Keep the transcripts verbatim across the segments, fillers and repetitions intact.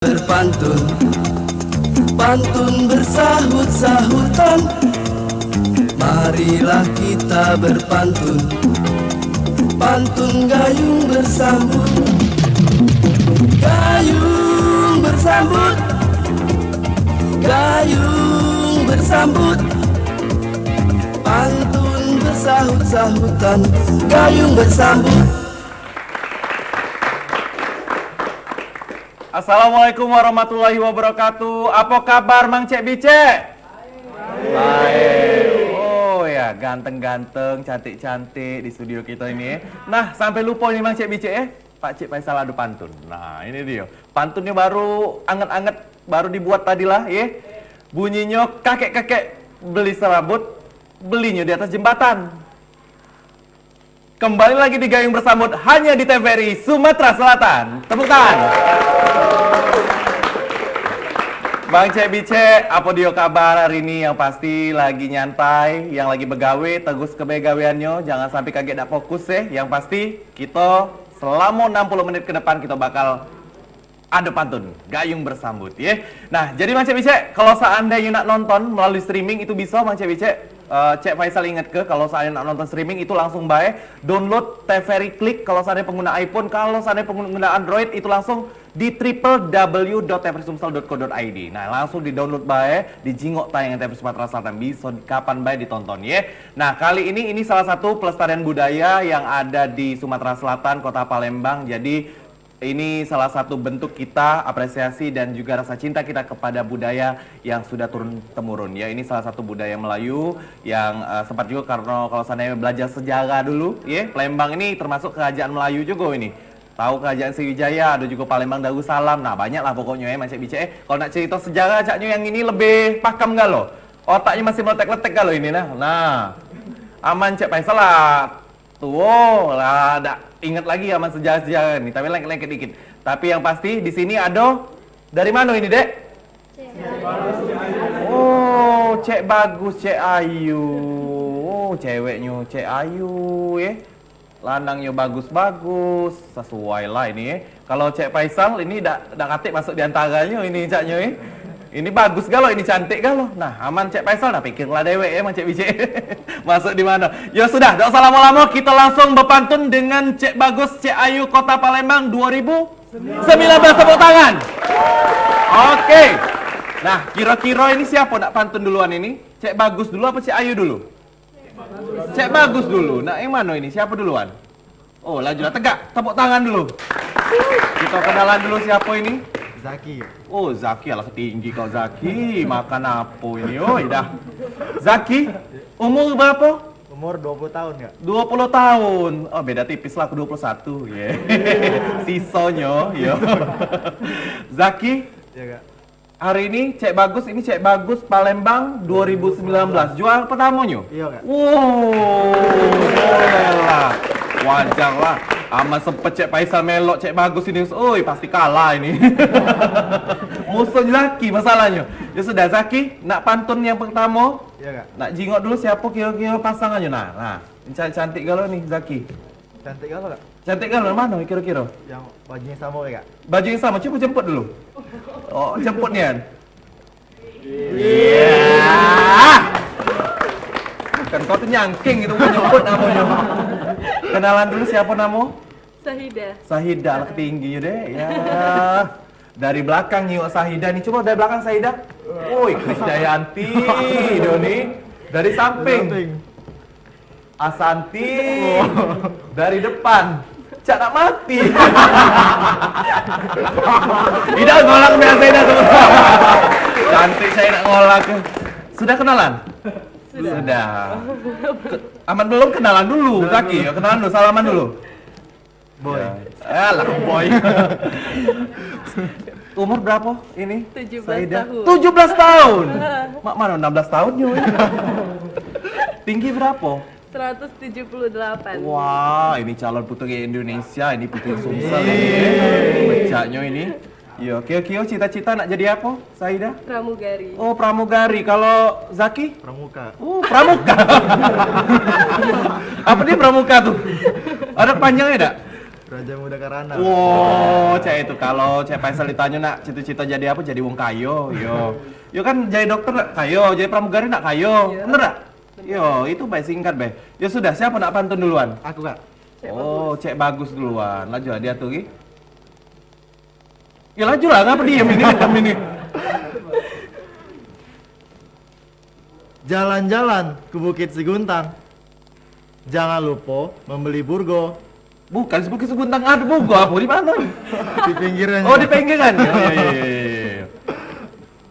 Berpantun, pantun bersahut-sahutan. Marilah kita berpantun, pantun gayung bersambut. Gayung bersambut, gayung bersambut. Pantun bersahut-sahutan, gayung bersambut. Assalamualaikum warahmatullahi wabarakatuh. Apa kabar Mang Cek Bicek? Baik. Oh ya, ganteng-ganteng, cantik-cantik di studio kita ini. Nah, sampai lupa ini Mang Cek Bicek eh. Pak Cek Faisal ada pantun. Nah, ini dia. Pantunnya baru anget-anget, baru dibuat tadi lah, ya. Bunyinya kakek-kakek beli serabut, belinya di atas jembatan. Kembali lagi di Gayung Bersambut hanya di TVRI Sumatera Selatan. Tepuk tangan. Bang Cek Bicek, apa dia kabar hari ini? Yang pasti lagi nyantai, yang lagi begawe, tegus ke begaweannya, jangan sampai kaget dak fokus eh. Yang pasti kita selama enam puluh menit ke depan kita bakal ada pantun, gayung bersambut, ya. Nah, jadi Mang Cek Bicek, kalau seandainya nak nonton melalui streaming itu bisa, Mang Cek Bicek. Eh, Cek Faisal inget ke, kalau seandainya nak nonton streaming itu langsung bae download TVRI Klik kalau seandainya pengguna iPhone, kalau seandainya pengguna Android itu langsung di www.tvrisumsel.co.id. Nah, langsung di-download bae, dijingok tayangan TVRI Sumatera Selatan, bisa kapan bae ditonton, ya. Nah, kali ini ini salah satu pelestarian budaya yang ada di Sumatera Selatan, Kota Palembang. Jadi ini salah satu bentuk kita apresiasi dan juga rasa cinta kita kepada budaya yang sudah turun temurun. Ya, ini salah satu budaya Melayu yang eh, sempat juga karena kalau seandainya belajar sejarah dulu, ya, Palembang ini termasuk kerajaan Melayu juga ini. Tahu kerajaan Sriwijaya, ada juga Palembang Darussalam. Nah, banyaklah pokoknya ya, Mang Cek Bicek eh. Kalau nak cerita sejarah caknya yang ini lebih pakam galo. Otaknya masih meletek-letek galo ini nah. Nah, aman Cek Faisal lah. Tuo lah, dak inget lagi aman sejarah-sejarah ni. Tapi lengket-lengket dikit. Tapi yang pasti di sini ada dari mana ini, Dek? Oh, Cek Bagus, Cek Ayu. Oh, ceweknyo Cek Ayu, eh. Lanangnyo bagus-bagus. Sesuai lah ini, eh. Kalau Cek Faisal ini dak dak katik masuk di antaranyo ini caknyo, eh. Ini bagus galo, ini cantik galo. Nah, aman Cek Faisal, nah pikirlah dewek ya, Mang Cek Bicek. Masuk di mana? Ya sudah, dak usah lama-lama, kita langsung berpantun dengan Cek Bagus, Cek Ayu, Kota Palembang dua ribu sembilan belas. Tepuk tangan. Oke. Nah, kira-kira ini siapa nak pantun duluan ini? Cek Bagus dulu apa Cek Ayu dulu? Cek Bagus dulu. Nak yang mana ini? Siapa duluan? Oh, lajulah tegak. Tepuk tangan dulu. Kita kenalan dulu siapa ini? Zaki. Oh, Zaki, alah tinggi kau Zaki. Makan apa ini? Oi, dah. Zaki, umur berapa? Umur dua puluh tahun, Kak. Dua puluh tahun. Oh, beda tipis lah, aku dua puluh satu. Ya. Sisanya, ya. Zaki, Ya, Kak. Hari ini Cek Bagus, ini Cek Bagus Palembang dua ribu sembilan belas. Juara pertamanyo? Iya, Kak. Wow, boleh lah. Wajar lah. Aman sempet Cek Faisal melok Cek Bagus ini. Oi, pasti kalah ini. Musuh Zaki masalahnyo. Ya sudah, Zaki, nak pantun yang pertama. Iya, Kak. Nak jingok dulu siapa kira-kira pasangannyo. Nah, nah. Cantik-cantik galo nih, Zaki. Cantik galo, Kak. Cantik galo, mana kira-kira? Yang bajunya sama, Kak. Baju yang sama, cuba jemput dulu. Oh, jemput nian. Iya. Bukan kau tu nyangking itu, bukan jemput namanya. Kenalan dulu siapa nama? Sahida. Sahida, anak tinggi deh. Ya. Dari belakang nyiuk Sahida ni. Coba dari belakang Sahida. Woi, Krisdayanti. Dia ni. Dari samping. Asanti. Dari depan. Cak nak mati. Ida ngolak biasa Ida tu. Cantik saya nak ngolak. Sudah kenalan? Sudah. Ke- Aman belum, kenalan dulu. Zaki, ya, kenalan dulu, salaman dulu. Boy. Alah, boy. Umur berapa ini? Tujuh belas Saidah? Tahun. Tujuh belas tahun. Mak mana enam belas tahun nyu? Tinggi berapa? Seratus tujuh puluh delapan. Wah, ini calon putri Indonesia, ini putri Sumsel ini. Pecaknya ini. Yo, kio-kio cita-cita nak jadi apa, Saidah? Pramugari. Oh, pramugari. Kalau Zaki? Pramuka. Oh, pramuka. Apa dia pramuka tu? Ada panjangnya tak? Raja Muda Karana. Wow, cak itu. Kalau cak Faisal ditanyo nak cita-cita jadi apa? Jadi wong kayo. Yo. Yo kan jadi dokter nak kayo, jadi pramugari nak kayo. Bener tak? Yo, itu baik singkat be. Ya sudah, siapa nak pantun duluan? Aku, Kak. Oh, cek bagus duluan. Laju lah diatur, Gi. Ya laju lah, ngapa diem ini, hitam ini? Jalan-jalan ke Bukit Seguntang. Jangan lupa membeli burgo. Bukan, Bukit Seguntang ada burgo apa di mana? Di pinggiran. Oh, di pinggiran. Ya, ya, ya, ya, ya.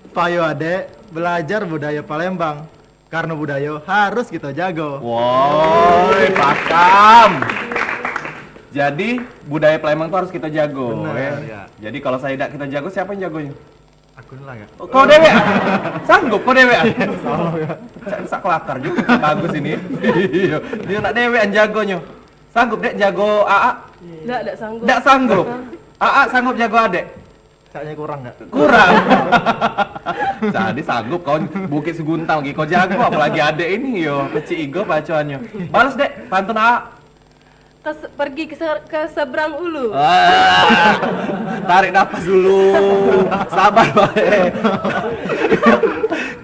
Payo adek, belajar budaya Palembang. Karena budaya harus kita jago. Woi, paham. Jadi budaya Palembang tuh harus kita jago, bener, ya. Jadi kalau saya tidak kita jago, siapa yang jagonya? Aku lah, Kak. Oh, kau dewek? Sanggup kau dewek? Salah, Kak. Cak bisa kelakar juga, bagus ini. Iya, dia nak dewek yang jagonyo. Sanggup dek jago Aa? Ndak, ndak sanggup. Ndak sanggup. Aa sanggup jago adek? Kayaknya kurang, Kak. Kurang. Jadi sanggup kau Bukit Seguntang lagi kau jago, apalagi adek ini yo, kecil igo bacoannya. Balas dek, pantun Aa. Kes-, pergi ke, se-, ke seberang ulu. Ah, tarik napas dulu. Sabar bae.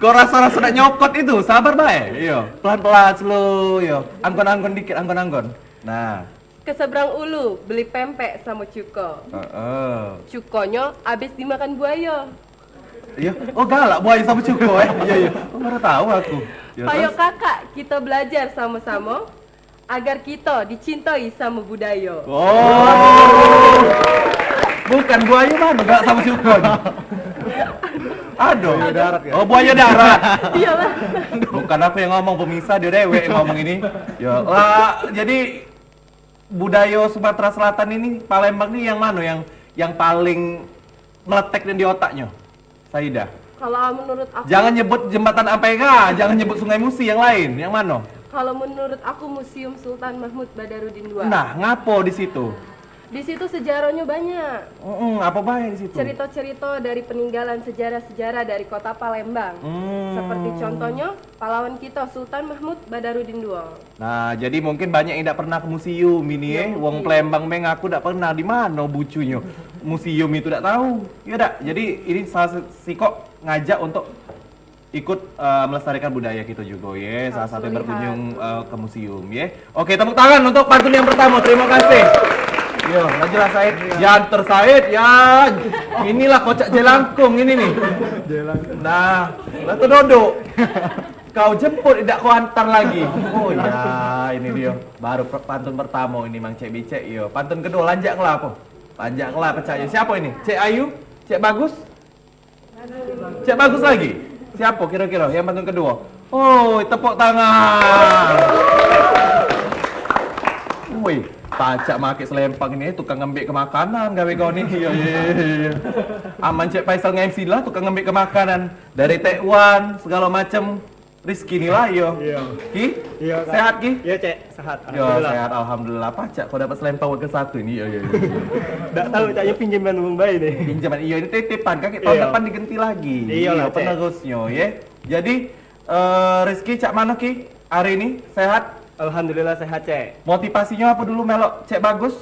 Kau rasa-rasa nak nyokot itu, sabar bae. Iyo, pelan-pelan, slow, yo. Anggon-anggon dikit, anggon-anggon. Nah. Ke seberang ulu, beli pempek sama cuko. Heeh. Cukonyo habis dimakan buayo. Iyo. Oh, galak buayo sama cuko, eh? Iyo, iyo. Oh, baru tahu aku. Yo, payo terus? Kakak, kita belajar sama-sama. Agar kito dicintai samo budayo. Oh. Bukan buayo mano, gak samo cuko ni. Aduh. Buayo darat, ya? Oh, buayo darat. Iyalah. Bukan aku yang ngomong, pemirsa, dia dewek yang ngomong ini. Ya, lah, jadi budayo Sumatera Selatan ini, Palembang ni yang mano yang, yang paling meletek di otaknyo? Saidah. Kalau menurut aku, jangan nyebut jembatan Ampera, jangan nyebut Sungai Musi, yang lain, yang mano? Kalau menurut aku, Museum Sultan Mahmud Badarudin dua. Nah, ngapo di situ? Di situ sejarahnya banyak. Mm-mm, apa bae di situ? Cerita-cerita dari peninggalan sejarah-sejarah dari kota Palembang. Hmm. Seperti contohnya, pahlawan kita Sultan Mahmud Badarudin dua. Nah, jadi mungkin banyak yang dak pernah ke museum ini, ya, eh. Wong mungkin. Palembang be ngaku dak pernah, di mano bucunyo. Museum itu dak tahu. Ya dak? Jadi ini salah se-, sikok ngajak untuk ikut, eh, melestarikan budaya kita juga, ya. Salah satu berkunjung, eh, ke museum, ya. Oke, tepuk tangan untuk pantun yang pertama. Terima kasih. Yo, laju lah Said. Yan ter Said, Yan. Inilah kocak jelangkung ini nih. Jelangkung. Nah, lah tu duduk. Kau jemput, idak kau antar lagi. Oh ya, ini dia. Baru per-, pantun pertama ini, Mang Cek Bicek, yo. Pantun kedua, lanjak ngelak apa? Lanjak ngelak, percaya. Siapa ini? Cek Ayu? Cek Bagus? Cek Bagus lagi? Siapa kira-kira yang pantun kedua? Oh, tepuk tangan. Woi, pacak make selempang ini, tukang ngambek ke makanan gawe kau ni. Iya, iya, iya, iya. Aman Cek Faisal nge-M C lah, tukang ngambek ke makanan. Dari Taiwan, segala macem. Rizki ni lah, iyo. Iyo. Ki? Iyo, Kak. Sehat, Ki? Iyo, Cek. Sehat. Yo, alhamdulillah. Sehat, alhamdulillah. Pacak kau dapat selempang wakil satu ini. Iyo, iyo, iyo. Dak tahu, Cak, yo pinjaman wong bae ni. Pinjaman, iyo, ini titipan, Kak. Tahun depan digenti lagi. Iyo, Cek. Penerusnyo, ye. Jadi, eh, Rizki, cak mano, Ki? Hari ini sehat? Alhamdulillah, sehat, Cek. Motivasinyo apa dulu melok Cek Bagus?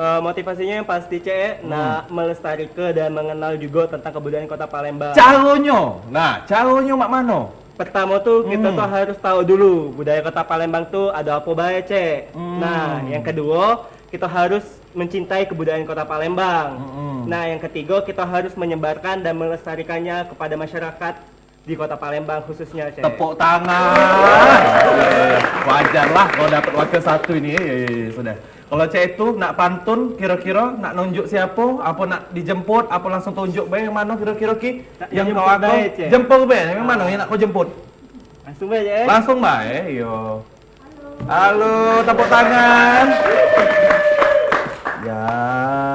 Eh, motivasinyo yang pasti, Cek, nak melestarike dan mengenal jugo tentang kebudayaan Kota Palembang. Caronyo? Nah, caronyo mak mano? Pertamo tu, kito tu harus tahu dulu budaya Kota Palembang tu ado apo bae, Cek. Nah, yang keduo, kito harus mencintai kebudayaan Kota Palembang. Nah, yang ketigo, kito harus menyebarkan dan melestarikannya kepada masyarakat di Kota Palembang khususnya, Cek. Tepuk tangan. Wajar lah kalau dapat wakil satu ini. Ya, ya, ya, sudah. Kalau Cek itu nak pantun, kira-kira nak nunjuk siapa? Apa nak dijemput? Apa langsung tunjuk bae yang mana kira-kira, Ki? Yang kau jemput bae, Cek. Jemput bae. Yang mana yang nak kau jemput? Langsung bae, Cek. Langsung bae, yo. Halo, tepuk tangan. Ya,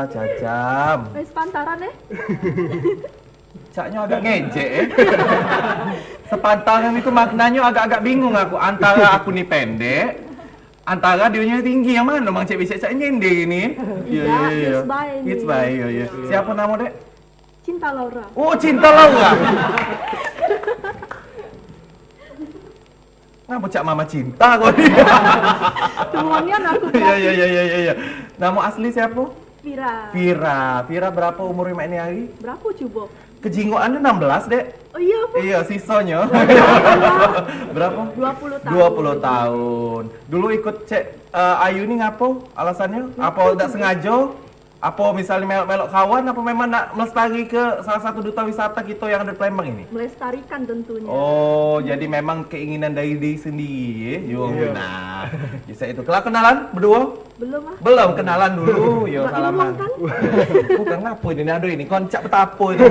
cacam. Wes pantaran, eh? Caknyo agak ngejek, eh. Sepantaran itu maknanyo agak-agak bingung aku. Antara aku ni pendek, antara dionyo tinggi. Yang mano, Mang Cek Bicek? Cak nyender ini. Iya, iya, iya. Hits bae ni. Hits bae, iya, iya. Siapa nama, Dek? Cinta Laura. Oh, Cinta Laura. Nah, bocah mama cinta kau ni. Turunan aku. Iya, iya, iya, iya, iya. Nama asli siapa? Vira. Vira. Vira berapa umur mak ini hari? Berapa coba? Kejingokannya enam belas, Dek. Oh iya, apa? Iya, sisanya. Berapa? Dua puluh tahun. Dua puluh tahun. Dulu ikut Cek eh, Ayu ni ngapo alasannya? Apa dak sengaja? Apa misalnya melok-melok kawan, apa memang nak melestari ke salah satu duta wisata kita yang ada di Palembang ini? Melestarikan tentunya. Oh, jadi memang keinginan dari diri sendiri, ya, Juang. Iya. Nah, bisa itu. Kelar kenalan berdua? Belum ah. Belum, kenalan dulu. Yo, salaman. Bukan ngapo ini, ado ini. Kon cak betapo itu.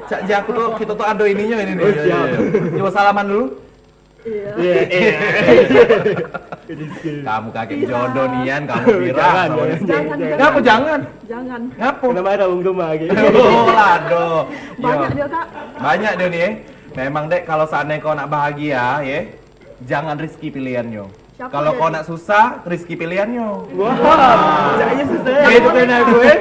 Cak jaku tu, kita tu ado ininya ini nih. Oh, siap. Yo, yo, yo. Coba salaman dulu. Iya. Iya, iya. Kamu kagek jodoh nian, kamu Vira. Jangan, jangan, jangan. Ngapo jangan? Jangan. Ngapo? Kena marah wong rumah lagi. Oh, lado. Banyak dia, Kak. Banyak dia ni, eh. Memang, Dek, kalau seandainya kau nak bahagia, ya, jangan Rizky pilihannya. Siapa jadi? Kalau kau nak susah, Rizky pilihannya. Wah, cak iya susah. Itu kena aku, eh.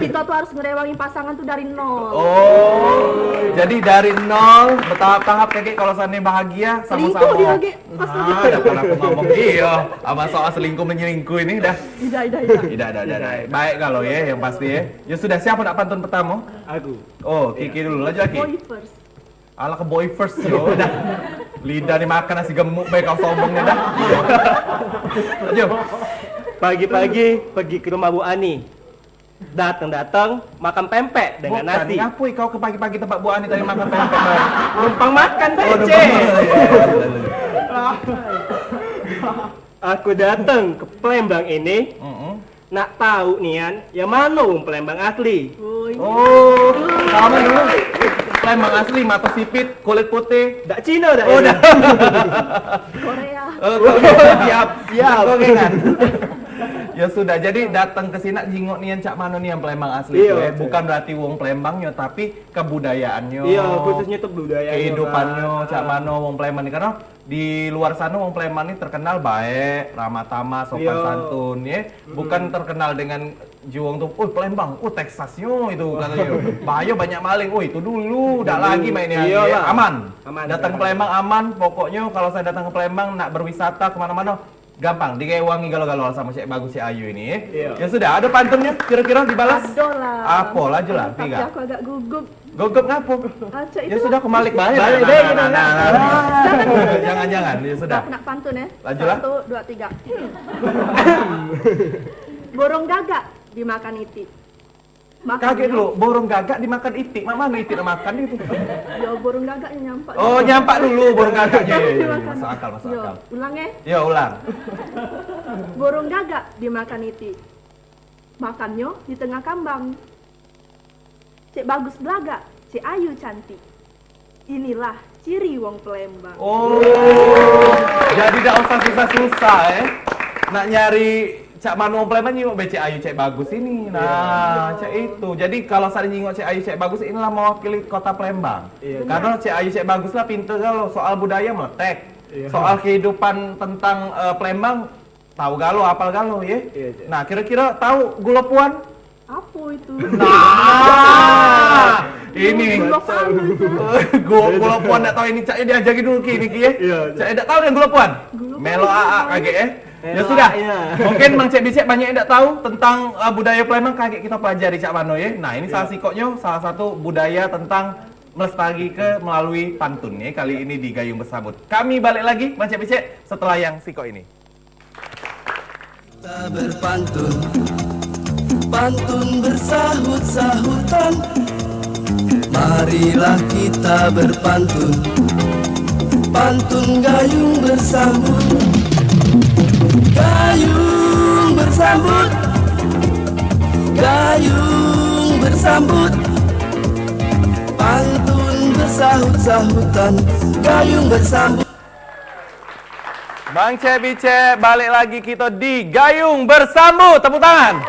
Kita tuh harus ngerewangi pasangan tuh dari nol. Oh, jadi dari nol, bertahap-tahap, kagek, kalau seandainya bahagia, sama-sama. Selingkuh dia, Gek. Pas nah, dah pernah aku ngomong, iya. Sama soal selingkuh menyelingkuh ini dah. Idah, idah, idah. Idah, idah, idah, idah. Baik kalau ya, yang pasti ya. Ya sudah, siapa nak pantun pertama? Aku. Oh, Kiki dulu, laju Kiki. Boy first. Alah, ke boy first, yo. Dah. Lidah ni makan nasi gemuk, baik kau sombongnya dah. Laju. Pagi-pagi pergi ke rumah Bu Ani. Dateng-dateng makan pempek dengan nasi. Ngapo kau ke pagi-pagi tempat Bu Ani tadi makan pempek, Bang? Numpang makan, oh, numpang makan. Aku dateng ke Palembang ini, mm-mm, nak tahu nian, yang mano wong Palembang asli? Oi. Oh, salaman dulu. Palembang asli, mata sipit, kulit putih. Dak Cina, dak. Oh, ini dah. Korea. Eh, Korea. Siap, siap. Korea kan? Ya sudah, jadi datang ke sini nak jingok nian cak mano nian Palembang asli. Iya, tu, eh. Betul. Bukan berarti wong Palembang nyo, tapi kebudayaannyo. Iya, khususnya tu budayanya, kehidupannya, Kak. Cak mano wong Palembang ni. Karena di luar sana wong Palembang ni terkenal baik, ramah tamah, sopan santun, ya. Bukan terkenal dengan juang tu, "Oh, Palembang, oh, Texasnya itu," katanya. "Bahaya banyak maling." Oh, itu dulu, dak lagi mainnya. Iyalah. Aman. Aman. Datang ke Palembang aman, pokoknya kalau saya datang ke Palembang nak berwisata kemana-mana, gampang, direwangi galo-galo sama Cek Bagus, Cek Ayu ini. Iya. Ya sudah, ada pantunnya kira-kira dibalas? Ada lah. Apa lah, jelas, tapi aku agak gugup. Gugup ngapo? Ah, cak itu. Ya sudah, aku balik bae. Balik bae, nah, gitu, nah, nah, nah. Jangan, jangan, jangan. Ya sudah. Aku nak pantun, ya. Lanjutlah. Satu, dua, tiga. Burung gagak dimakan itik. Kagek dulu, burung gagak dimakan itik. Mak mano itik nak makan itu? Ya, burung gagaknya nyampak. Oh, nyampak dulu burung gagaknya. Ya, ya, ya. Masuk akal, masuk akal. Ulang, eh. Ya, ulang. Burung gagak dimakan itik. Makannyo di tengah kambang. Cek Bagus belagak, Cek Ayu cantik. Inilah ciri wong Palembang. Oh, jadi dak usah susah-susah, eh. Nak nyari cak mano wong Palembang, nyingok be Cek Ayu, Cek Bagus ini. Nah, cak itu. Jadi kalau saya nyingok Cek Ayu, Cek Bagus, inilah mewakili kota Palembang. Iya. Karena Cek Ayu, Cek Bagus lah pinter kalau soal budaya meletek. Iya. Soal kehidupan tentang, eh, Palembang, tahu galo, apal galo, ye? Iya, Cek. Nah, kira-kira tahu gulo puan? Apa itu? Nah, ini. Gulo puan itu. Gulo, gulo puan dak tahu ini, cak diajari dulu ki ini ki, ye? Iya, Cek. Cak dak tahu yang gulo puan? Gulo puan. Melo aa kagek, eh? Ya sudah. Mungkin Mang Cek Bicek banyak yang dak tahu tentang, eh, budaya Palembang, kagek kita pelajari cak mano, ye. Nah, ini salah sikoknyo, salah satu budaya tentang melestari ke melalui pantun, ye. Kali ini di Gayung Bersambut. Kami balik lagi, Mang Cek Bicek, setelah yang sikok ini. Kita berpantun, pantun bersahut-sahutan. Marilah kita berpantun, pantun gayung bersambut. Gayung bersambut, gayung bersambut. Pantun bersahut-sahutan, gayung bersambut. Mang Cek Bicek, balik lagi kita di Gayung Bersambut. Tepuk tangan.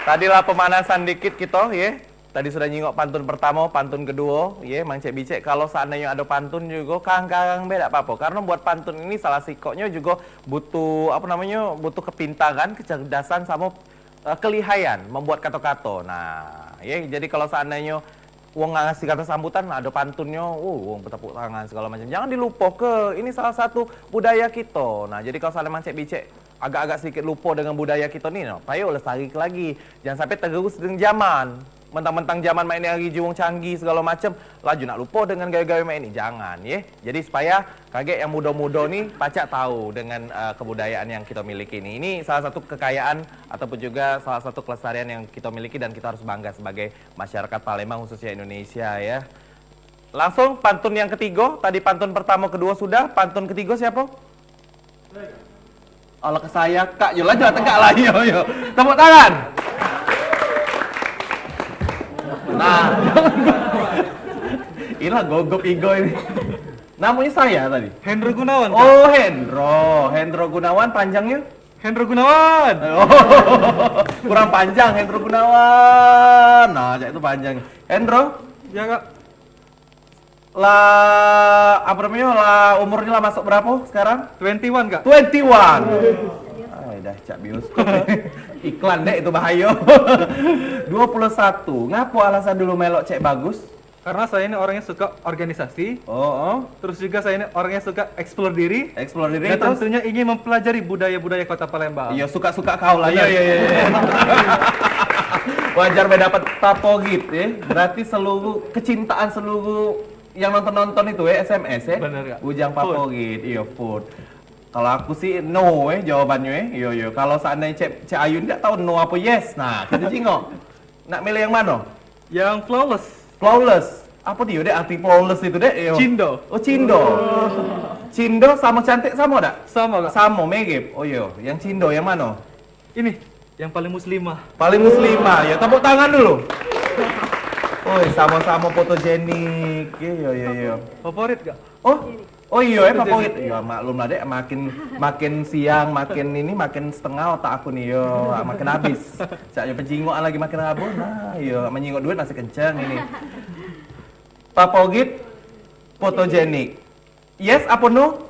Tadilah pemanasan dikit kita, ye. Tadi sudah nyingok pantun pertama, pantun kedua, ye, Mang Cek Bicek. Kalau seandainya ada pantun juga, karang-karang be, dak apa-apa. Karena buat pantun ini salah sikoknya juga butuh, apa namanya, butuh kepintaran, kecerdasan, sama, eh, kelihayan membuat kata-kata. Nah, ye, jadi kalau seandainya wong ngasih kata sambutan, ado pantunnyo, uh, wong betepuk tangan segalo macam. Jangan dilupoke, ini salah satu budaya kito. Nah, jadi kalu seandai mancek bicek agak-agak sedikit lupo dengan budaya kito ni, nah, payo lestarike lagi. Jangan sampai tergerus dengan zaman. Mentang-mentang zaman mak ini hari juo wong canggih segalo macam, laju nak lupo dengan gawe-gawe mak ini. Jangan, ye. Jadi supaya kagek yang mudo-mudo ni pacak tahu dengan, eh, kebudayaan yang kito miliki ni. Ini salah satu kekayaan ataupun juga salah satu kelestarian yang kito miliki dan kito harus bangga sebagai masyarakat Palembang, khususnya Indonesia, ya. Langsung pantun yang ketigo, tadi pantun pertamo, keduo sudah, pantun ketigo siapo? Alah, ke saya, Kak, yo lah, jangan tegak lah, yo, yo. Tepuk tangan. Nah. Inilah gogop ego ini. Namanya saya tadi. Hendro Gunawan, Kak. Oh, Hendro. Hendro Gunawan panjangnya? Hendro Gunawan. Oh, kurang panjang, Hendro Gunawan. Nah, cak itu panjang. Hendro? Ya, Kak. Lah, apa namanya? Lah, umurnya lah masuk berapa sekarang? Twenty one, Kak. Twenty one. Ay, dah cak bioskop. Iklan dek itu bahayo. Dua puluh satu. Ngapo alasan dulu melok Cek Bagus? Karena saya ini orangnya suka organisasi. Oh, oh. Terus juga saya ini orangnya suka explore diri. Explore diri. Dan terus? Tentunya ingin mempelajari budaya-budaya Kota Palembang. Iya, suka-suka kau lah. Iya, iya, iya, iya. Wajar be dapat favorit, ya. Berarti seluruh kecintaan seluruh yang nonton-nonton itu, ya, S M S, ya. Bener, Kak. Bujang food. Favorit, iya, food. Kalau aku sih no, eh, jawabannyo, eh. Iyo, iyo. Kalau seandainya Cek, Cek Ayu ni tak tahu no apa yes. Nah, kita jingok. Nak milih yang mano? Yang flawless. Flawless. Apa dio, Dek, arti flawless itu, Dek? Iyo. Cindo. Oh, cindo. Cindo samo cantik samo dak? Samo, Kak. Samo, mirip. Oh, iyo. Yang cindo yang mano? Ini, yang paling muslimah. Paling muslimah, ya. Tepuk tangan dulu. Oi, samo-samo fotogenik. Iyo, iyo, iyo. Favorit, Kak? Oh, oh iyo, eh, favorit. Ya, maklum lah, Dek, makin, makin siang, makin ini, makin setengah otak aku nih, yo, makin habis. Cak yo, pencingokan lagi makin rabun. Nah, iyo, menyingok duit masih kenceng ini. Favorit, fotogenik. Yes apa no?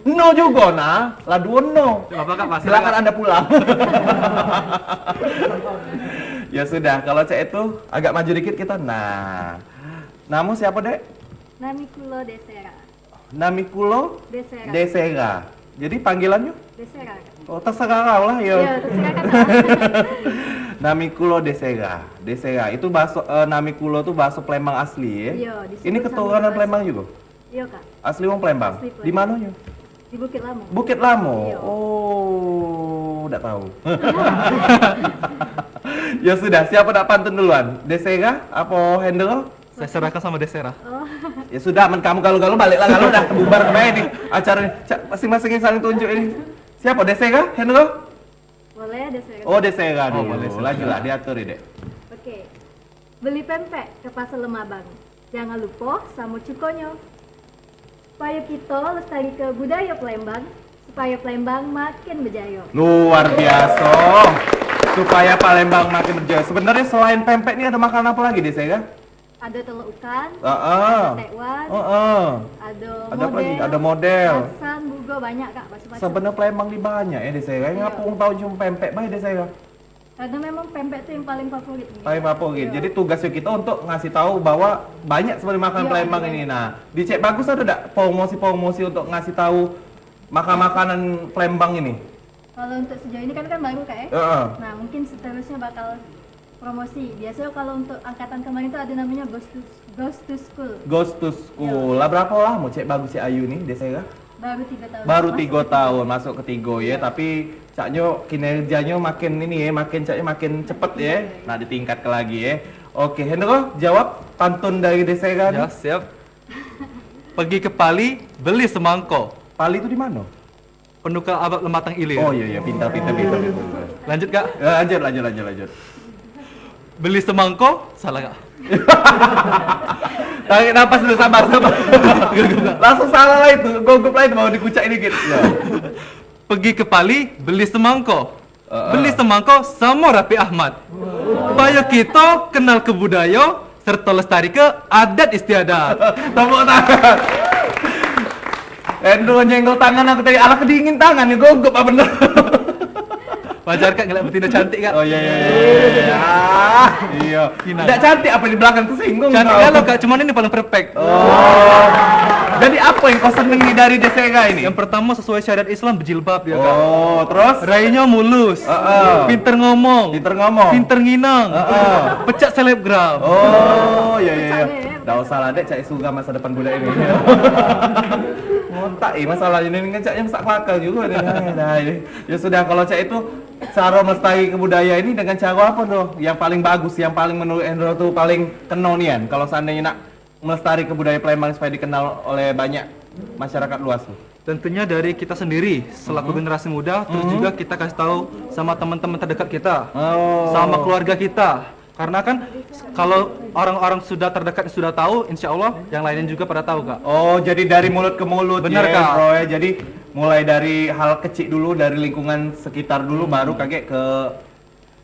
No juga, nah. Lah, duo no. Tidak apa-apa, Kak, Mas. Silakan Anda pulang. Ya sudah, kalau cak itu, agak maju dikit kita. Nah. Namo siapa, Dek? Nami kulo Desera. Nami kulo Desera. Desera. Jadi panggilannya? Desera. Oh, terserah kau lah, ya. Iya, terserah kau. Nami kulo Desera. Desera. Itu bahasa, eh, nami kulo tuh bahasa Palembang asli, ya? Iya, disebut. Ini sama keturunan bahasa Palembang juga? Iya, Kak. Asli wong Palembang? Asli Palembang. Di mananya? Di Bukit Lamo. Bukit Lamo? Iya. Oh, ndak tahu. Ya sudah, siapa nak pantun duluan? Desera apa Hendro? Saya serahkan sama Desera. Oh. Ya sudah, men kamu galau-galau, baliklah galau dah. Bubar bae nih acara nih. Cak, masing-masing saling tunjuk ini. Siapa? Desera? Hendro? Boleh, Desera. Oh, Desera dulu. Oh, boleh, Desera. Lajulah, diatur, Dek. Oke. Beli pempek ke Pasar Lemabang. Jangan lupa sama cukonyo. Supaya kita lestari ke budaya Palembang, supaya Palembang makin berjaya. Luar biasa. Supaya Palembang makin berjaya. Sebenarnya selain pempek ni ada makanan apa lagi, Desera? Ada telur ikan, heeh, ada tekwan, heeh, ada, ada apa lagi? Model. Ada model. Laksan, bugo, banyak, Kak, macam-macam. Sebenarnya Palembang ni banyak ya, Desera. Iya. Ngapa wong tahu cuma pempek bae, Desera? Karena memang pempek tu yang paling favorit. Paling favorit. Iya. Jadi tugasnya kita untuk ngasih tahu bahwa banyak sebenarnya makanan, iya, Palembang, iya, ini. Nah, di Cek Bagus ada dak promosi-promosi untuk ngasih tahu makan-makanan Palembang ini? Kalau untuk sejauh ini kan, kan baru, Kak, ya? Heeh. Nah, mungkin seterusnya bakal promosi. Biasanya kalau untuk angkatan kemarin tuh ada namanya Ghost to, Ghost to School. Ghost to School. Iya. Lah, berapa lama Cek Bagus, Cek Ayu ni, Desera? Baru tiga tahun. Baru tiga tahun, masuk ketiga, ya. Iya. Tapi caknyo kinerjanyo makin ini, ya, makin, caknyo makin cepet, ya. Iya, iya. Nak ditingkatke lagi, ya. Oke, Hendro, jawab pantun dari Desera ni. Ya, siap. Pergi ke Pali, beli semangko. Pali tu di mana? Penukar abab lematang ilir. Oh, iya, iya, pintar, pintar, pintar, pintar. Lanjut, Kak? Ya, lanjut, lanjut, lanjut, lanjut. Beli semangko, salah, Kak. Tarik napas dulu, sabar, sabar. Langsung salah lah itu, gugup lah itu, mau dikucak dikit. Ya. Pergi ke Pali, beli semangko. Heeh. Beli semangko samo Raffi Ahmad. Supaya kita kenal ke budaya serta lestari ke adat istiadat. Tepuk tangan. Endo nyenggol tangan aku tadi, alah kedingin tangan ni, gugup apa bener? Wajar, Kak, ngeliat betina cantik, Kak. Oh, iya, iya, iya, iya. Ah, iya. Dak cantik apa di belakang, tersinggung. Cantik kau. Kalau, Kak, cuman ini paling perfect. Oh. Jadi apa yang kau senengi dari Desega ini? Yang pertama, sesuai syariat Islam, berjilbab dia, Kak. Oh, terus? Rainyo mulus. Heeh. Pinter ngomong. Pinter ngomong. Pinter nginang. Heeh. Pecak selebgram. Oh, iya, iya, iya. Dak usah lah, Dek, cak suka masa depan budak ini. Ngontak, eh, masalah ini, ini caknya masak kelakar juga nih. Dah, dah, ini. Ya sudah, kalau cak itu, cara melestari ke budaya ini dengan cara apa tuh? Yang paling bagus, yang paling menurut Hendro tuh paling keno nian. Kalau seandainya nak melestari ke budaya Palembang supaya dikenal oleh banyak masyarakat luas tuh. Tentunya dari kita sendiri selaku generasi muda, terus juga kita kasih tahu sama teman-teman terdekat kita, oh, sama keluarga kita. Karena kan kalau orang-orang sudah terdekat sudah tahu, insya Allah yang lainnya juga pada tahu, Kak. Oh, jadi dari mulut ke mulut. Bener, ya, Kak. Bro, ya. Jadi mulai dari hal kecil dulu, dari lingkungan sekitar dulu, baru kagek ke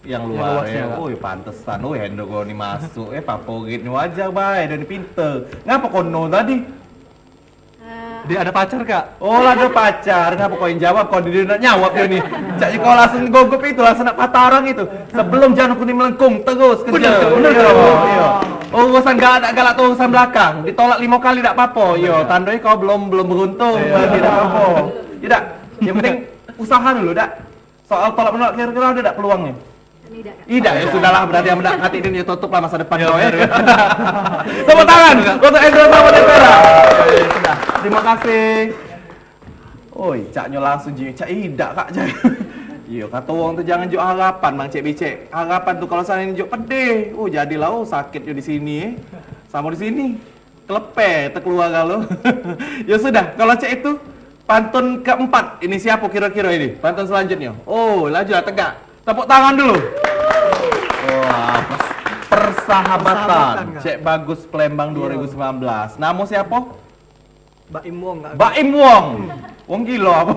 yang luar, luasnya, ya. Kak. Oh, ya pantesan. Oh, Hendro kau ni masuk, eh, favorit ni wajar, bae, dan pinter. Ngapa kono tadi? Dia ada pacar, Kak. Oh, lah ada pacar. Ngapa kau yang jawab? Kau dia nak nyawab dia ni. Cak kau langsung gogop itu, langsung nak patah orang itu. Sebelum jangan aku ni melengkung terus kerja. Bener, bener, iya, bener. Iya. Oh, urusan galak tak galak tu urusan belakang. Ditolak lima kali tak apa-apa. Iya, tandanya kau belum belum beruntung. Iya. Berarti tak apa-apa. Tidak. Yang penting usaha dulu, dak. Soal tolak menolak kira-kira ada dak peluangnya? Tidak, Kak. Idak, ya sudahlah, berarti yang dak katik ini tutup lah masa depan kau, ya. Tepuk tangan untuk Hendro sama Devera. Ya, ya, sudah. Terima kasih. Oi, caknyo langsung ji, cak idak, Kak, cak. Iyo, kato wong tu jangan juk harapan, Bang Cek Bicek. Harapan tu kalau sana juk pedih, oh, jadilah, oh, sakit jo di sini, eh. Samo di sini. Kelepe, tekeluar kalu. Ya sudah, kalau cak itu, pantun keempat. Ini siapa kira-kira ini? Pantun selanjutnya. Oh, laju lah tegak. Tepuk tangan dulu. Wah, pers-, persahabatan. Persahabatan, Kak. Cek Bagus Palembang dua ribu sembilan belas. Namo siapa? Mbak Im Wong, Kak. Mbak Im Wong. Wong gilo apa?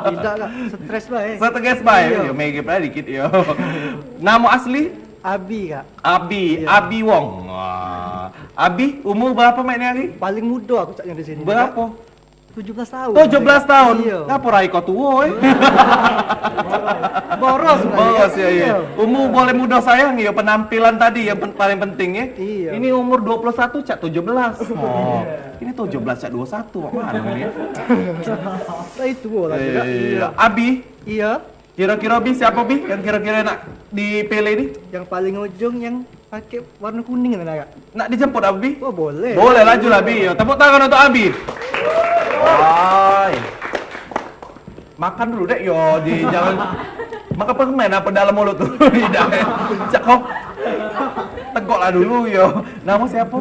Tidak, Kak. Stres bae. Stres bae. Iya. Yo, mege bae dikit yo. Namo asli? Abi, Kak. Abi, iya. Abi Wong. Wah. Abi, umur berapa, Mek, ni hari? Paling muda aku caknya di sini. Berapa? Tujuh belas tahun. Tujuh belas tahun? Iya. Ngapa rai kau tua, eh? Boros, Kak. Boros, ya, iya. Iya. Umur boleh muda sayang, ya, penampilan tadi yang pen-, paling penting, ya. Iya. Ini umur dua puluh satu, cak tujuh belas. Oh, ini tujuh belas, cak dua puluh satu, mak mana ini? Lah, itu lah juga. Iya. Iya. Abi? Iya. Kira-kira, Bi, siapa, Bi, yang kira-kira nak dipilih ni? Yang paling ujung yang pakai warna kuning tu, Kak. Nak dijemput, Abi? Oh, boleh. Boleh, laju lah, Bi. Yo, tepuk tangan untuk Abi. Woi. Makan dulu, Dek, yo. Di, jangan makan permen apa dalam mulut tu. Tidak. Cak kau. Tegok lah dulu, yo. Nama siapa?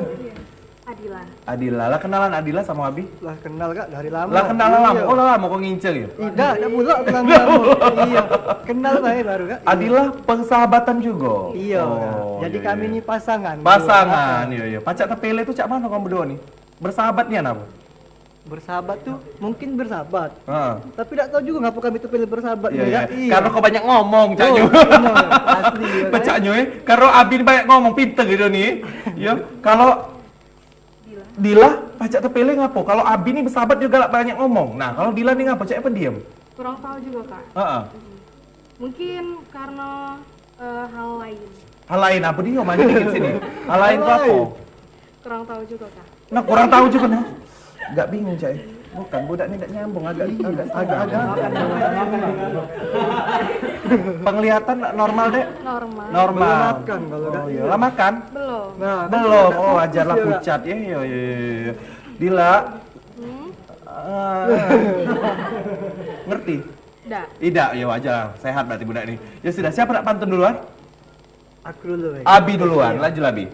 Adila. Adila. Lah kenalan Adila sama Abi? Lah kenal, Kak, dari lama. Lah kenal lama. Iya. Oh, lah lama kau ngincer ya? Tidak, dah pula kenal lama. Iya. Kenal bae baru, Kak. Adila persahabatan juga? Iya, Kak. Oh, jadi iya, kami iya, ni pasangan. Pasangan, iya, iya. Pacak tepilih tu cak mana kamu berdua ni? Bersahabat nian apa? Bersahabat tu mungkin bersahabat. Ha. Tapi tak tahu juga ngapa kami tu pilih bersahabat. Iya, ni, iya. Kak. Iya. Karena kau banyak ngomong, caknyo. Oh, benar. Asli, ya, kan? Pacaknyo, eh. Karena Abi ni banyak ngomong, pinter gitu ni. Ya. Kalau Dila. Dila, pacak tepilih ngapo? Kalau Abi ni besahabat jugo galak banyak ngomong. Nah, kalau Dila ni ngapo? Cak pendiam? Kurang tahu juga, Kak. Heeh. Mungkin karena, eh, hal lain. Hal lain apo dio? Maju dikit sini. Hal lain tu apo? Kurang tahu juga, Kak. Nah, kurang tahu juga, nah. Agak bingung, Cak. Bukan, budak ni dak nyambung, agak, agak setengah. Agak, agak. Penglihatan normal, Dek? Normal. Normal. Belum makan kalau, Kak. Oh, iya. Lah makan? Belum. Nah, belum. Oh, wajar lah, pucat. Iya, iya, iya, iya. Dila. Hmm? Ah. Ngerti? Dak. Idak, ya wajar. Sehat berarti budak ni. Ya sudah, siapa nak pantun duluan? Aku dulu, Bang. Abi duluan, iya. Laju, Abi.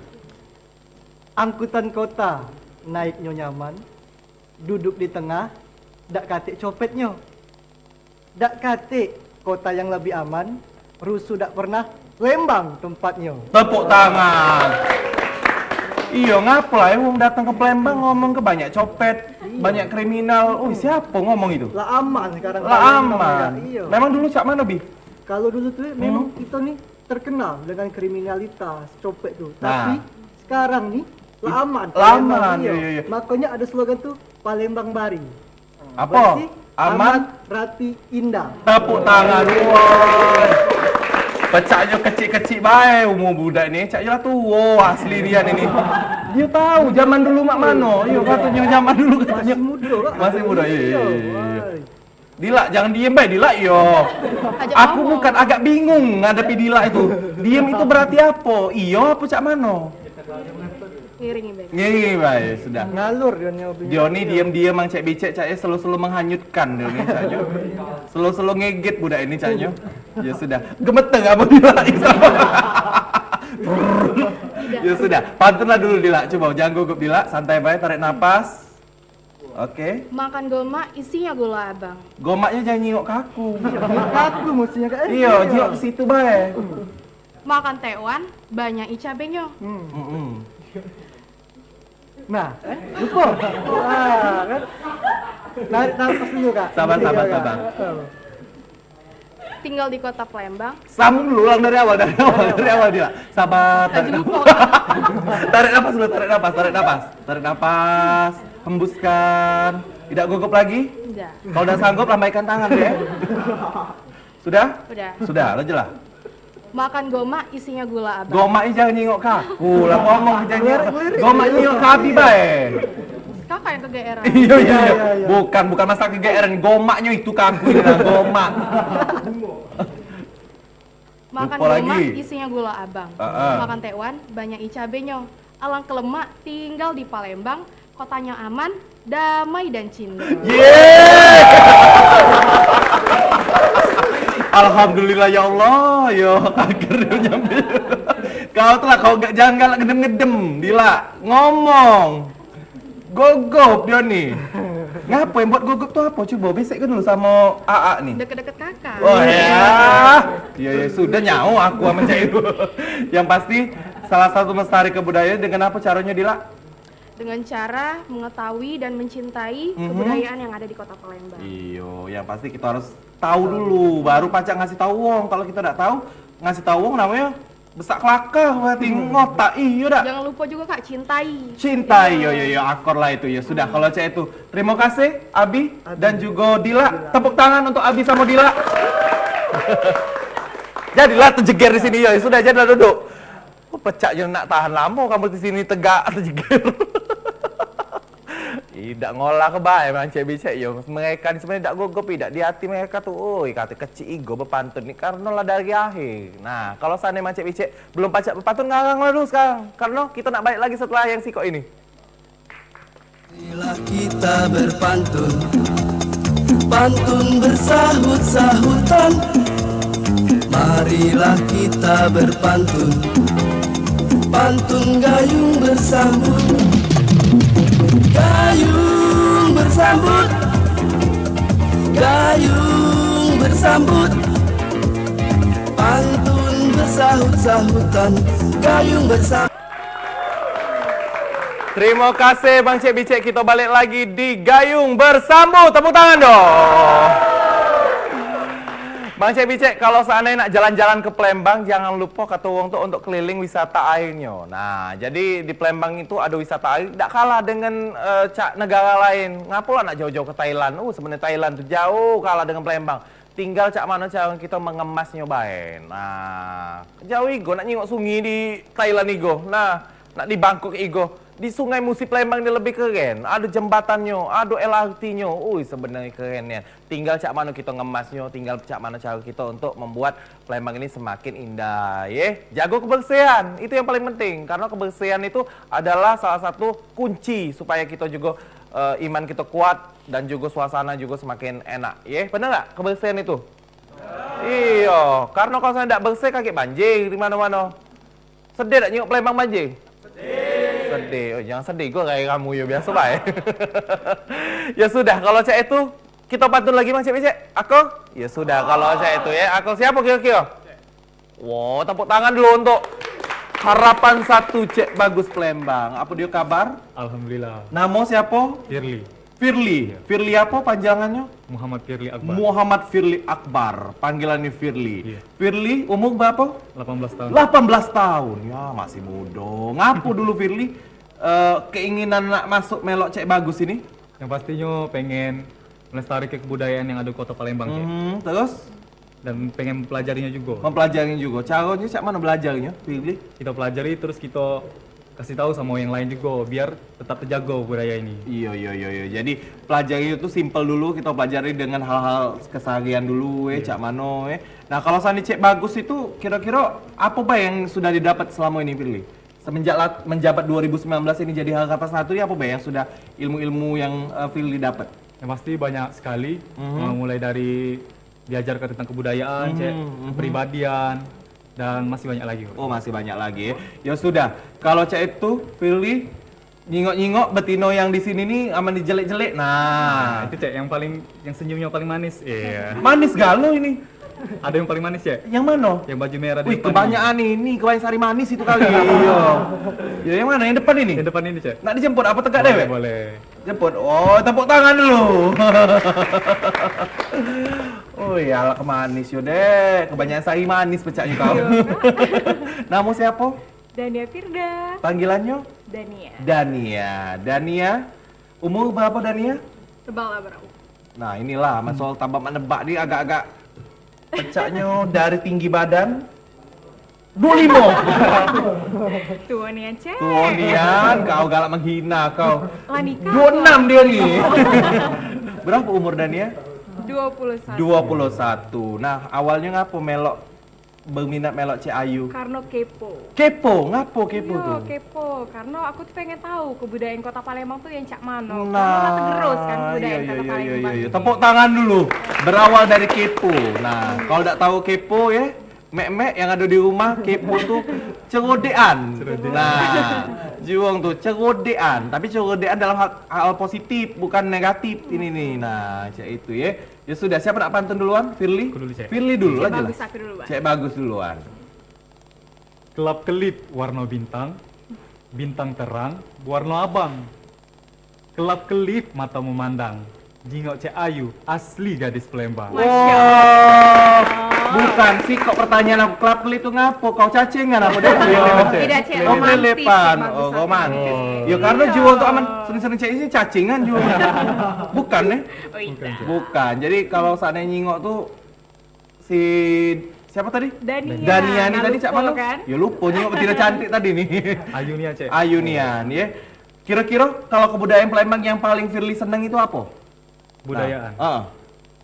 Angkutan kota naiknyo nyaman, duduk di tengah, dak katik copetnyo. Dak katik kota yang lebih aman, rusuh dak pernah, Lembang tempatnyo. Tepuk tangan. Iyo, ngapo lah, eh, wong datang ke Palembang ngomong ke banyak copet, iyo, banyak kriminal. Ui, siapo ngomong itu? Lah aman sekarang. Lah aman. Iyo. Memang dulu cak mano, Bi? Kalau dulu tu, eh, memang, hmm, kito ni terkenal dengan kriminalitas, copet tu. Nah. Tapi sekarang ni lah aman. Lah aman, Palembang, iyo, iyo, iyo. Makonyo ado slogan tu, Palembang Bari. Apo? Bersih, aman, amat, rapi, indah. Tepuk tangan, woi. Pecaknyo kecik-kecik bae umur budak ni. Cak jelah tuo asli dia ni. Dia tahu zaman dulu mak mano. Iyo, katonyo zaman dulu katonyo. Masih muda, Kak. Masih muda, iyo, iyo, iyo, iyo. Woi. Dilak, jangan diem bae, Dilak, iyo. Ajak ngomong. Aku bukan agak bingung ngadepi Dilak itu. Diem itu berarti apo? Iyo apo cak mano? Ngiringi bae. Ngiringi bae, sudah. Ngalur dia ni hobinya. Dia ni diem-diem, Mang Cek Bicek, caknyo selalu-selalu menghanyutkan dia ni, caknyo. Selalu-selalu ngeget budak ini, caknyo. Ya sudah. Gemeter apa dia lagi sama? Ya sudah, pantunlah dulu, Dilak. Coba, jangan gugup, Dilak. Santai bae, tarik napas. Oke. Makan gomak, isinya gula abang. Gomaknyo jangan nyingok ke aku. Ke aku mestinya, Kak. Iyo, nyingok ke situ bae. Makan tekwan, banyak i cabenyo. Hmm. Mm-mm. Nah, kan? Lupa. Ah, kan? Narik nafas dulu, Kak. Sabar, sabar, sabar. Heeh. Tinggal di kota Palembang. Sambung dulu, ulang dari awal, dari awal, dari awal dia. Sabar, tarik napas. Tarik napas dulu, tarik napas, tarik napas. Tarik napas, hembuskan. Tidak gugup lagi? Enggak. Kalau udah sanggup, lambaikan tangan ya. Sudah? Udah. Sudah, lanjutlah. Makan gomak isinya gula abang. Gomak ini jangan nyingok ke aku lah, ngomong jangan nyingok. Gomak nyingok ke abi bae. Kakak yang kegeeran. Iya, iya, iya. Bukan, bukan masalah kegeeran. Gomaknyo itu ke aku ini lah, gomak. Makan gomak isinya gula abang. Heeh. Makan tekwan banyak i cabenyo. Alang kelemak tinggal di Palembang, kotanya aman, damai dan cinta. Yeay! Alhamdulillah ya Allah, yo akhirnya nyampe. Kau tu lah, kau gak jangan galak ngedem-ngedem, Dila. Ngomong. Gogop dia ni. Ngapo yang buat gogop tu apo? Cubo besek ke dulu samo Aa ni. Deket-deket kakak. Oh ya. Ya, ya sudah nyawa aku sama cewek itu. Yang pasti salah satu melestari kebudayaan dengan apa caranya, Dila? Dengan cara mengetahui dan mencintai kebudayaan yang ada di Kota Palembang. Iyo, yang pasti kita harus tahu dulu, baru pacak ngasih tahu wong. Kalau kita dak tahu, ngasih tahu wong namanya besak kelakar berarti ngotak, iyo dak? Jangan lupa juga, Kak, cintai. Cintai, yo, yo, yo, akor lah itu, ya sudah, kalau cak itu. Terima kasih, Abi dan juga Dila. Tepuk tangan untuk Abi sama Dila. Jadilah terjeger di sini, yo, sudah, jadilah duduk. Oh, pecak je nak tahan lama kamu di sini tegak terjeger. Idak ngolah ke bae mancek bicek yo. Mereka ni sebenarnya dak gugup idak di hati mereka tu. Oi, kata kecik igo bepantun ni karno lah dari akhir. Nah, kalau seandai mancek bicek belum pacak bepantun, ngarang lah dulu sekarang. Karno kita nak balik lagi setelah yang sikok ini. Marilah kita berpantun, pantun bersahut-sahutan. Marilah kita berpantun, pantun gayung bersambut. Gayung bersambut, gayung bersambut, pantun bersahut-sahutan, gayung bersambut. Terima kasih Bang Cek Bicek, kita balik lagi di Gayung Bersambut. Tepuk tangan dong. Bang Cek Bicek, kalau seandainya nak jalan-jalan ke Palembang, jangan lupa kata wong tu untuk keliling wisata airnya. Nah, jadi di Palembang itu ada wisata air, dak kalah dengan eh, cak negara lain. Ngapo lah nak jauh-jauh ke Thailand? Uh, sebenarnya Thailand tu jauh kalah dengan Palembang. Tinggal cak mano cara kita mengemasnya bae. Nah, jauh igo nak nyingok sungi di Thailand igo. Nah, nak di Bangkok igo. Di Sungai Musi Palembang ni lebih keren. Ada jembatannya, ada L R T-nya. Ui, sebenarnya keren nian. Tinggal cak mano kita ngemasnya, tinggal cak mano cara kita untuk membuat Palembang ini semakin indah, ye. Jago kebersihan, itu yang paling penting. Karena kebersihan itu adalah salah satu kunci supaya kita juga eh, iman kita kuat dan juga suasana juga semakin enak, ye. Bener nggak kebersihan itu? Iyo, karena kalau saya tidak bersih, kaki banjir di mana-mana. Sedih tak nyengok Palembang banjir? Sedih. Sedih. Oh, jangan sedih, gue kayak kamu ya biasa baik. Ya sudah, kalau cak itu kita pantun lagi, Mang Cek Becek. Aku? Ya sudah, kalau cak itu ya. Aku siapa kira-kira? Wow, tepuk tangan dulu untuk Harapan Satu Cek Bagus Palembang. Apa dia kabar? Alhamdulillah. Nama siapa? Firly. Firly. Iya. Firly apa panjangannya? Muhammad Firly Akbar. Muhammad Firly Akbar. Panggilannya Firly. Iya. Firly umur berapa? Delapan belas tahun. Delapan belas tahun. Ya, masih muda. Ngapo dulu Firly eh, keinginan nak masuk melok Cek Bagus ini? Yang pastinya pengen melestarikan kebudayaan yang ada di Kota Palembang, Cek. Hmm, terus Dan pengen pelajarinya juga. Mempelajari juga. Caranya cak mana belajarnya, Firly? Kita pelajari, terus kita kasih tahu sama yang lain juga biar tetap terjaga budaya ini. Iya, iya, iya, iya. Jadi pelajari itu simple dulu, kita pelajari dengan hal-hal keseharian dulu, eh, cak mano, eh. Nah, kalau sani cek bagus itu kira-kira apa bae yang sudah didapat selama ini, Firly? Semenjak lat- menjabat dua ribu sembilan belas ini jadi Harapan Satu, ya apa bae yang sudah ilmu-ilmu yang eh, Firly dapat? Yang pasti banyak sekali, Mhm. eh, mulai dari diajarkan tentang kebudayaan, Mhm, Cek, mhm. kepribadian, dan masih banyak lagi. Oh, masih banyak lagi, eh. Ya sudah, kalau cak itu, Firly, nyingok-nyingok betino yang di sini nih aman dijelek-jelek. Nah, Itu, Cek, yang paling, yang senyumnya paling manis. Iya. Manis galo ini. Ada yang paling manis, Cek? Yang mana? Yang baju merah di Wih, depan. Kebanyakan ini, kebanyakan sari manis itu kali. Iya. Ya, yang mana? Yang depan ini? Yang depan ini, Cek. Nak dijemput apa tegak Boleh, dewek? Boleh. Jemput. Oh, tepuk tangan dulu. Oh, ya lah, kemanis yo, Dek. Kebanyakan sari manis pecaknya kau. Namo siapa? Dania Firda. Panggilannya? Dania. Dania. Dania. Umur berapa, Dania? Tebak lah, bro. Nah, inilah Mas Sol tambah menebak ni agak-agak pecaknya dari tinggi badan dua lima. Tuh nih, Cek. Tuh nian, kau galak menghina kau. Lah nikah. Dua enam dia ni. Berapa umur Dania? Dua puluh satu. Dua puluh satu. Nah, awalnya ngapo melok berminat melok Cek Ayu? Karena kepo. Kepo, ngapo kepo Iya, tuh? Kepo. Karena aku tuh pengen tahu kebudayaan Kota Palembang tuh yang cak mano. Nah, Karena lah tergerus kan kebudayaan iya, Kota iya, iya, Palembang. iya, iya. Tepuk tangan dulu. Berawal dari kepo. Nah, kalau dak tahu kepo ya, mek-mek yang ada di rumah kepo tuh cerodean. Nah, juang tuh cerodean, tapi cerodean dalam hal, hal positif, bukan negatif ini nih. Nah, cak itu ya. Ya sudah, siapa nak pantun duluan? Firly? Aku dulu, Cek. Firly dulu Cek aja lah. Bagus aku dulu, Bang. Cek Bagus duluan. Kelap kelip warna bintang, bintang terang, warna abang. Kelap kelip mata memandang, jingok Cek Ayu, asli gadis Palembang. Masya Wah, bukan sih, kok pertanyaan aku kelap kelip tuh ngapo? Kau cacingan apa dia? Tidak, Cek, Oh, romantis, kelepan. Cek, bagus Oh, aku. Romantis. Ya karena juang tuh aman sering-sering cek ini cacingan juang. Bukan nih? Oh, tidak. Bukan. Jadi kalau saatnya nyingok tuh si siapa tadi? Dania. Dania ni Nah, tadi lupa cak mana? Kan? Ya lupa nyingok betina cantik tadi nih. Ayu ni, Cek. Ayu nian ya. Kira-kira kalau kebudayaan Palembang yang paling Firly seneng itu apa? Budayaan. Nah, heeh.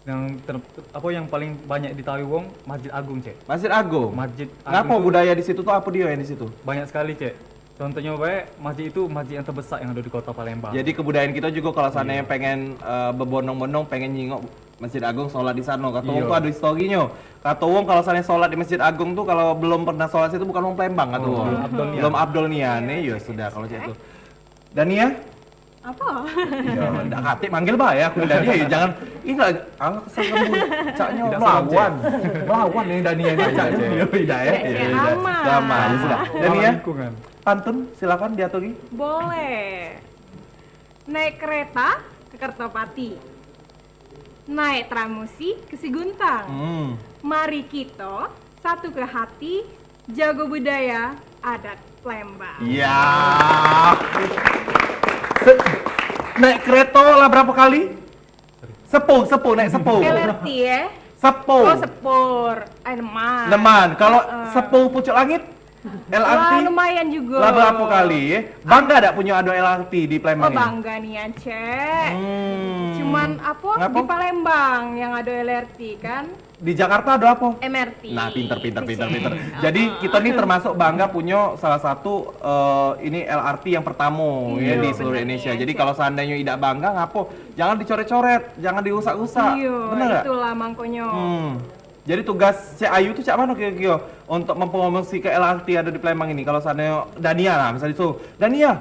Yang ter, apa yang paling banyak ditahui wong, Masjid Agung, Cek. Masjid Agung. Masjid Agung Ngapo tuh budaya di situ tuh apa dia yang di situ? Banyak sekali, Cek. Contohnya baik, masjid itu masjid yang terbesar yang ada di Kota Palembang. Jadi kebudayaan kita juga kalau sana pengen eh, berbondong-bondong, pengen nyingok Masjid Agung, sholat di sana. Kata wong Iya. Tuh ada historinya. Kata wong kalau sana sholat di Masjid Agung tuh kalau belum pernah sholat situ bukan wong Palembang kata Oh, wong. belum Abdul nian. Belum Abdul nian nih, ya sudah kalau cak itu. Dania? Apa? Ya, ndak katik manggil bae aku Dania ya, jangan ini lah, Allah kesel kamu. Caknya Tidak salam, melawan. Melawan nih Dania ini caknya. Tidak ya. Tidak, Cek. Ramah. Ramah, ya sudah. Dania, Lingkungan. Pantun silakan diatur, Gi. Boleh. Naik kereta ke Kertapati. Naik tramusi ke Siguntang. Hmm. Mari kita satu ke hati, jago budaya adat Palembang. Iya. Se- naik kereta lah berapa kali? Sepur, sepur, naik sepur. L R T ya? Sepur. Oh, sepur. Eh, neman. Neman. Kalau Heeh. sepur pucuk langit, L R T Wah, lumayan juga. Lah berapa kali ya? Bangga dak punya ada L R T di Oh, Palembang ini? Bangga nian, Cek. Hmm. Cuman apa Ngapa? Di Palembang yang ada L R T kan? Di Jakarta ada apa? M R T. Nah, pinter, pinter, pinter, Cek. pinter. Jadi kita nih termasuk bangga punya salah satu eh, ini L R T yang pertama ya Iya, di seluruh bener Indonesia. nih, Jadi Cek. Kalau seandainya idak bangga, ngapo? Jangan dicoret-coret, jangan dirusak-rusak. Iya, Bener nggak? Itulah mangkonyo. Hmm. Jadi tugas Cek Ayu tuh cak mana kira-kira untuk mempromosikan L R T ada di Palembang ini? Kalau seandainya Dania lah, misalnya disuruh, Dania,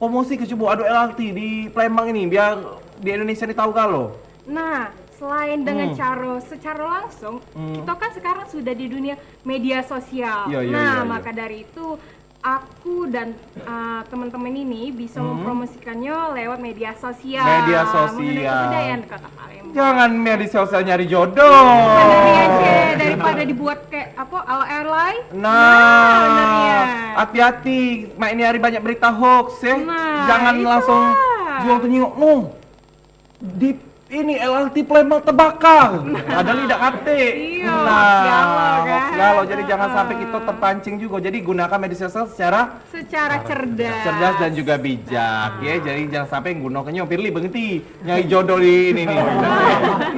promosi ke coba ada L R T di Palembang ini biar di Indonesia ini tahu kalau. Nah, selain dengan Hmm. cara secara langsung, Hmm. kita kan sekarang sudah di dunia media sosial. Iya, iya, nah, iya, iya. Maka dari itu aku dan uh, teman-teman ini bisa Hmm. mempromosikannya lewat media sosial. Media Mengenai sosial. kebudayaan Kota Palembang. Jangan media sosial nyari jodoh. Bener ya, Cek. Daripada dibuat kayak apa alay-alay. Nah, bener ya. Hati-hati, mak ini hari banyak berita hoax ya. Nah, Jangan itulah. Langsung jual tuh nyingok. No. Di Ini L R T Palembang terbakar. Padahal idak katik. Iyo, nah, hoax galo, kan? Hoax galo. Jadi, jangan sampai kita terpancing juga. Jadi, gunakan media sosial secara secara cerdas. Cerdas dan juga bijak, ya. Jadi, jangan sampai gunakannya. Firly, berhenti nyari jodoh di ini nih.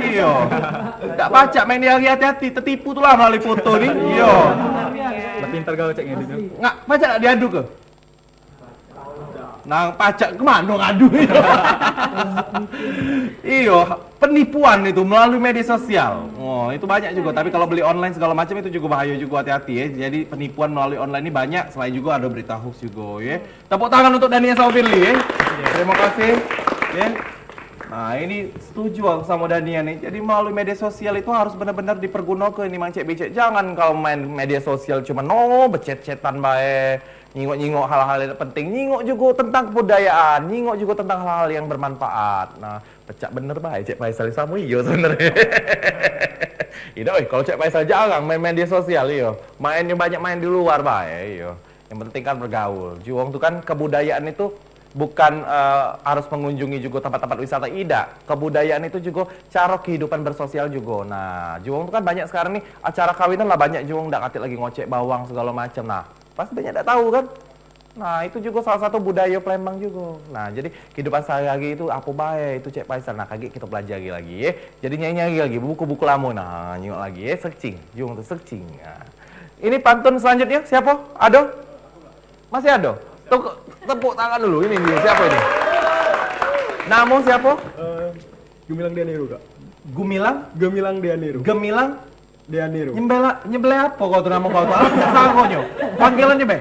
Iyo. Dak pacak main di hari, hati-hati, tertipu tuh lah melalui foto nih. Iyo. Lah, pintar galo cek ngedit tu. Nggak pacak nak diadu ke? Nang pacak ke mano ngadu? Iyo, penipuan itu melalui media sosial. Oh, itu banyak juga. Tapi kalau beli online segala macam itu juga bahaya juga, hati-hati ya. Jadi penipuan melalui online ini banyak. Selain juga ada berita hoax juga ya. Tepuk tangan untuk Dania sama Firly ya. Terima kasih. Ya. Nah, ini setuju aku sama Dania nih. Jadi melalui media sosial itu harus benar-benar dipergunakan ini, Mang Cek Becek. Jangan kalau main media sosial cuma no becet-cetan bae. Nyingok-nyingok hal-hal yang penting, nyingok juga tentang kebudayaan, nyingok juga tentang hal-hal yang bermanfaat. Nah, pecak bener bae Cek Faisal, samo iyo sebenarnya. Idak, oi, kalau Cek Faisal jarang main media sosial, iyo. Mainnya banyak main di luar bae, iyo. Yang penting kan bergaul. Juang tu kan kebudayaan itu bukan eh, harus mengunjungi juga tempat-tempat wisata, idak. Kebudayaan itu juga cara kehidupan bersosial juga. Nah, Juang tu kan banyak sekarang nih acara kawinan lah, banyak Juang dak katik lagi ngocek bawang segala macam. Nah, pasti banyak dak tahu kan? Nah, itu juga salah satu budaya Palembang juga. Nah, jadi kehidupan sehari-hari itu apa bae itu Cek Faisal. Nah, kagek kita pelajari lagi ya. Jadi nyari-nyari lagi buku-buku lama. Nah, nyingok lagi ya, searching. Juang tu searching. Nah. Ini pantun selanjutnya siapa? Ado? Masih ado? Tepuk, tepuk tangan dulu. Ini dia siapa ini? Namo siapa? Eh, Gemilang Deanero, Kak. Gumilang? Gemilang Deanero. Gemilang? Deanero. Nyembela, nyembelih apa kau tu, nama kau tu? Apa sangonyo? Panggilannya be?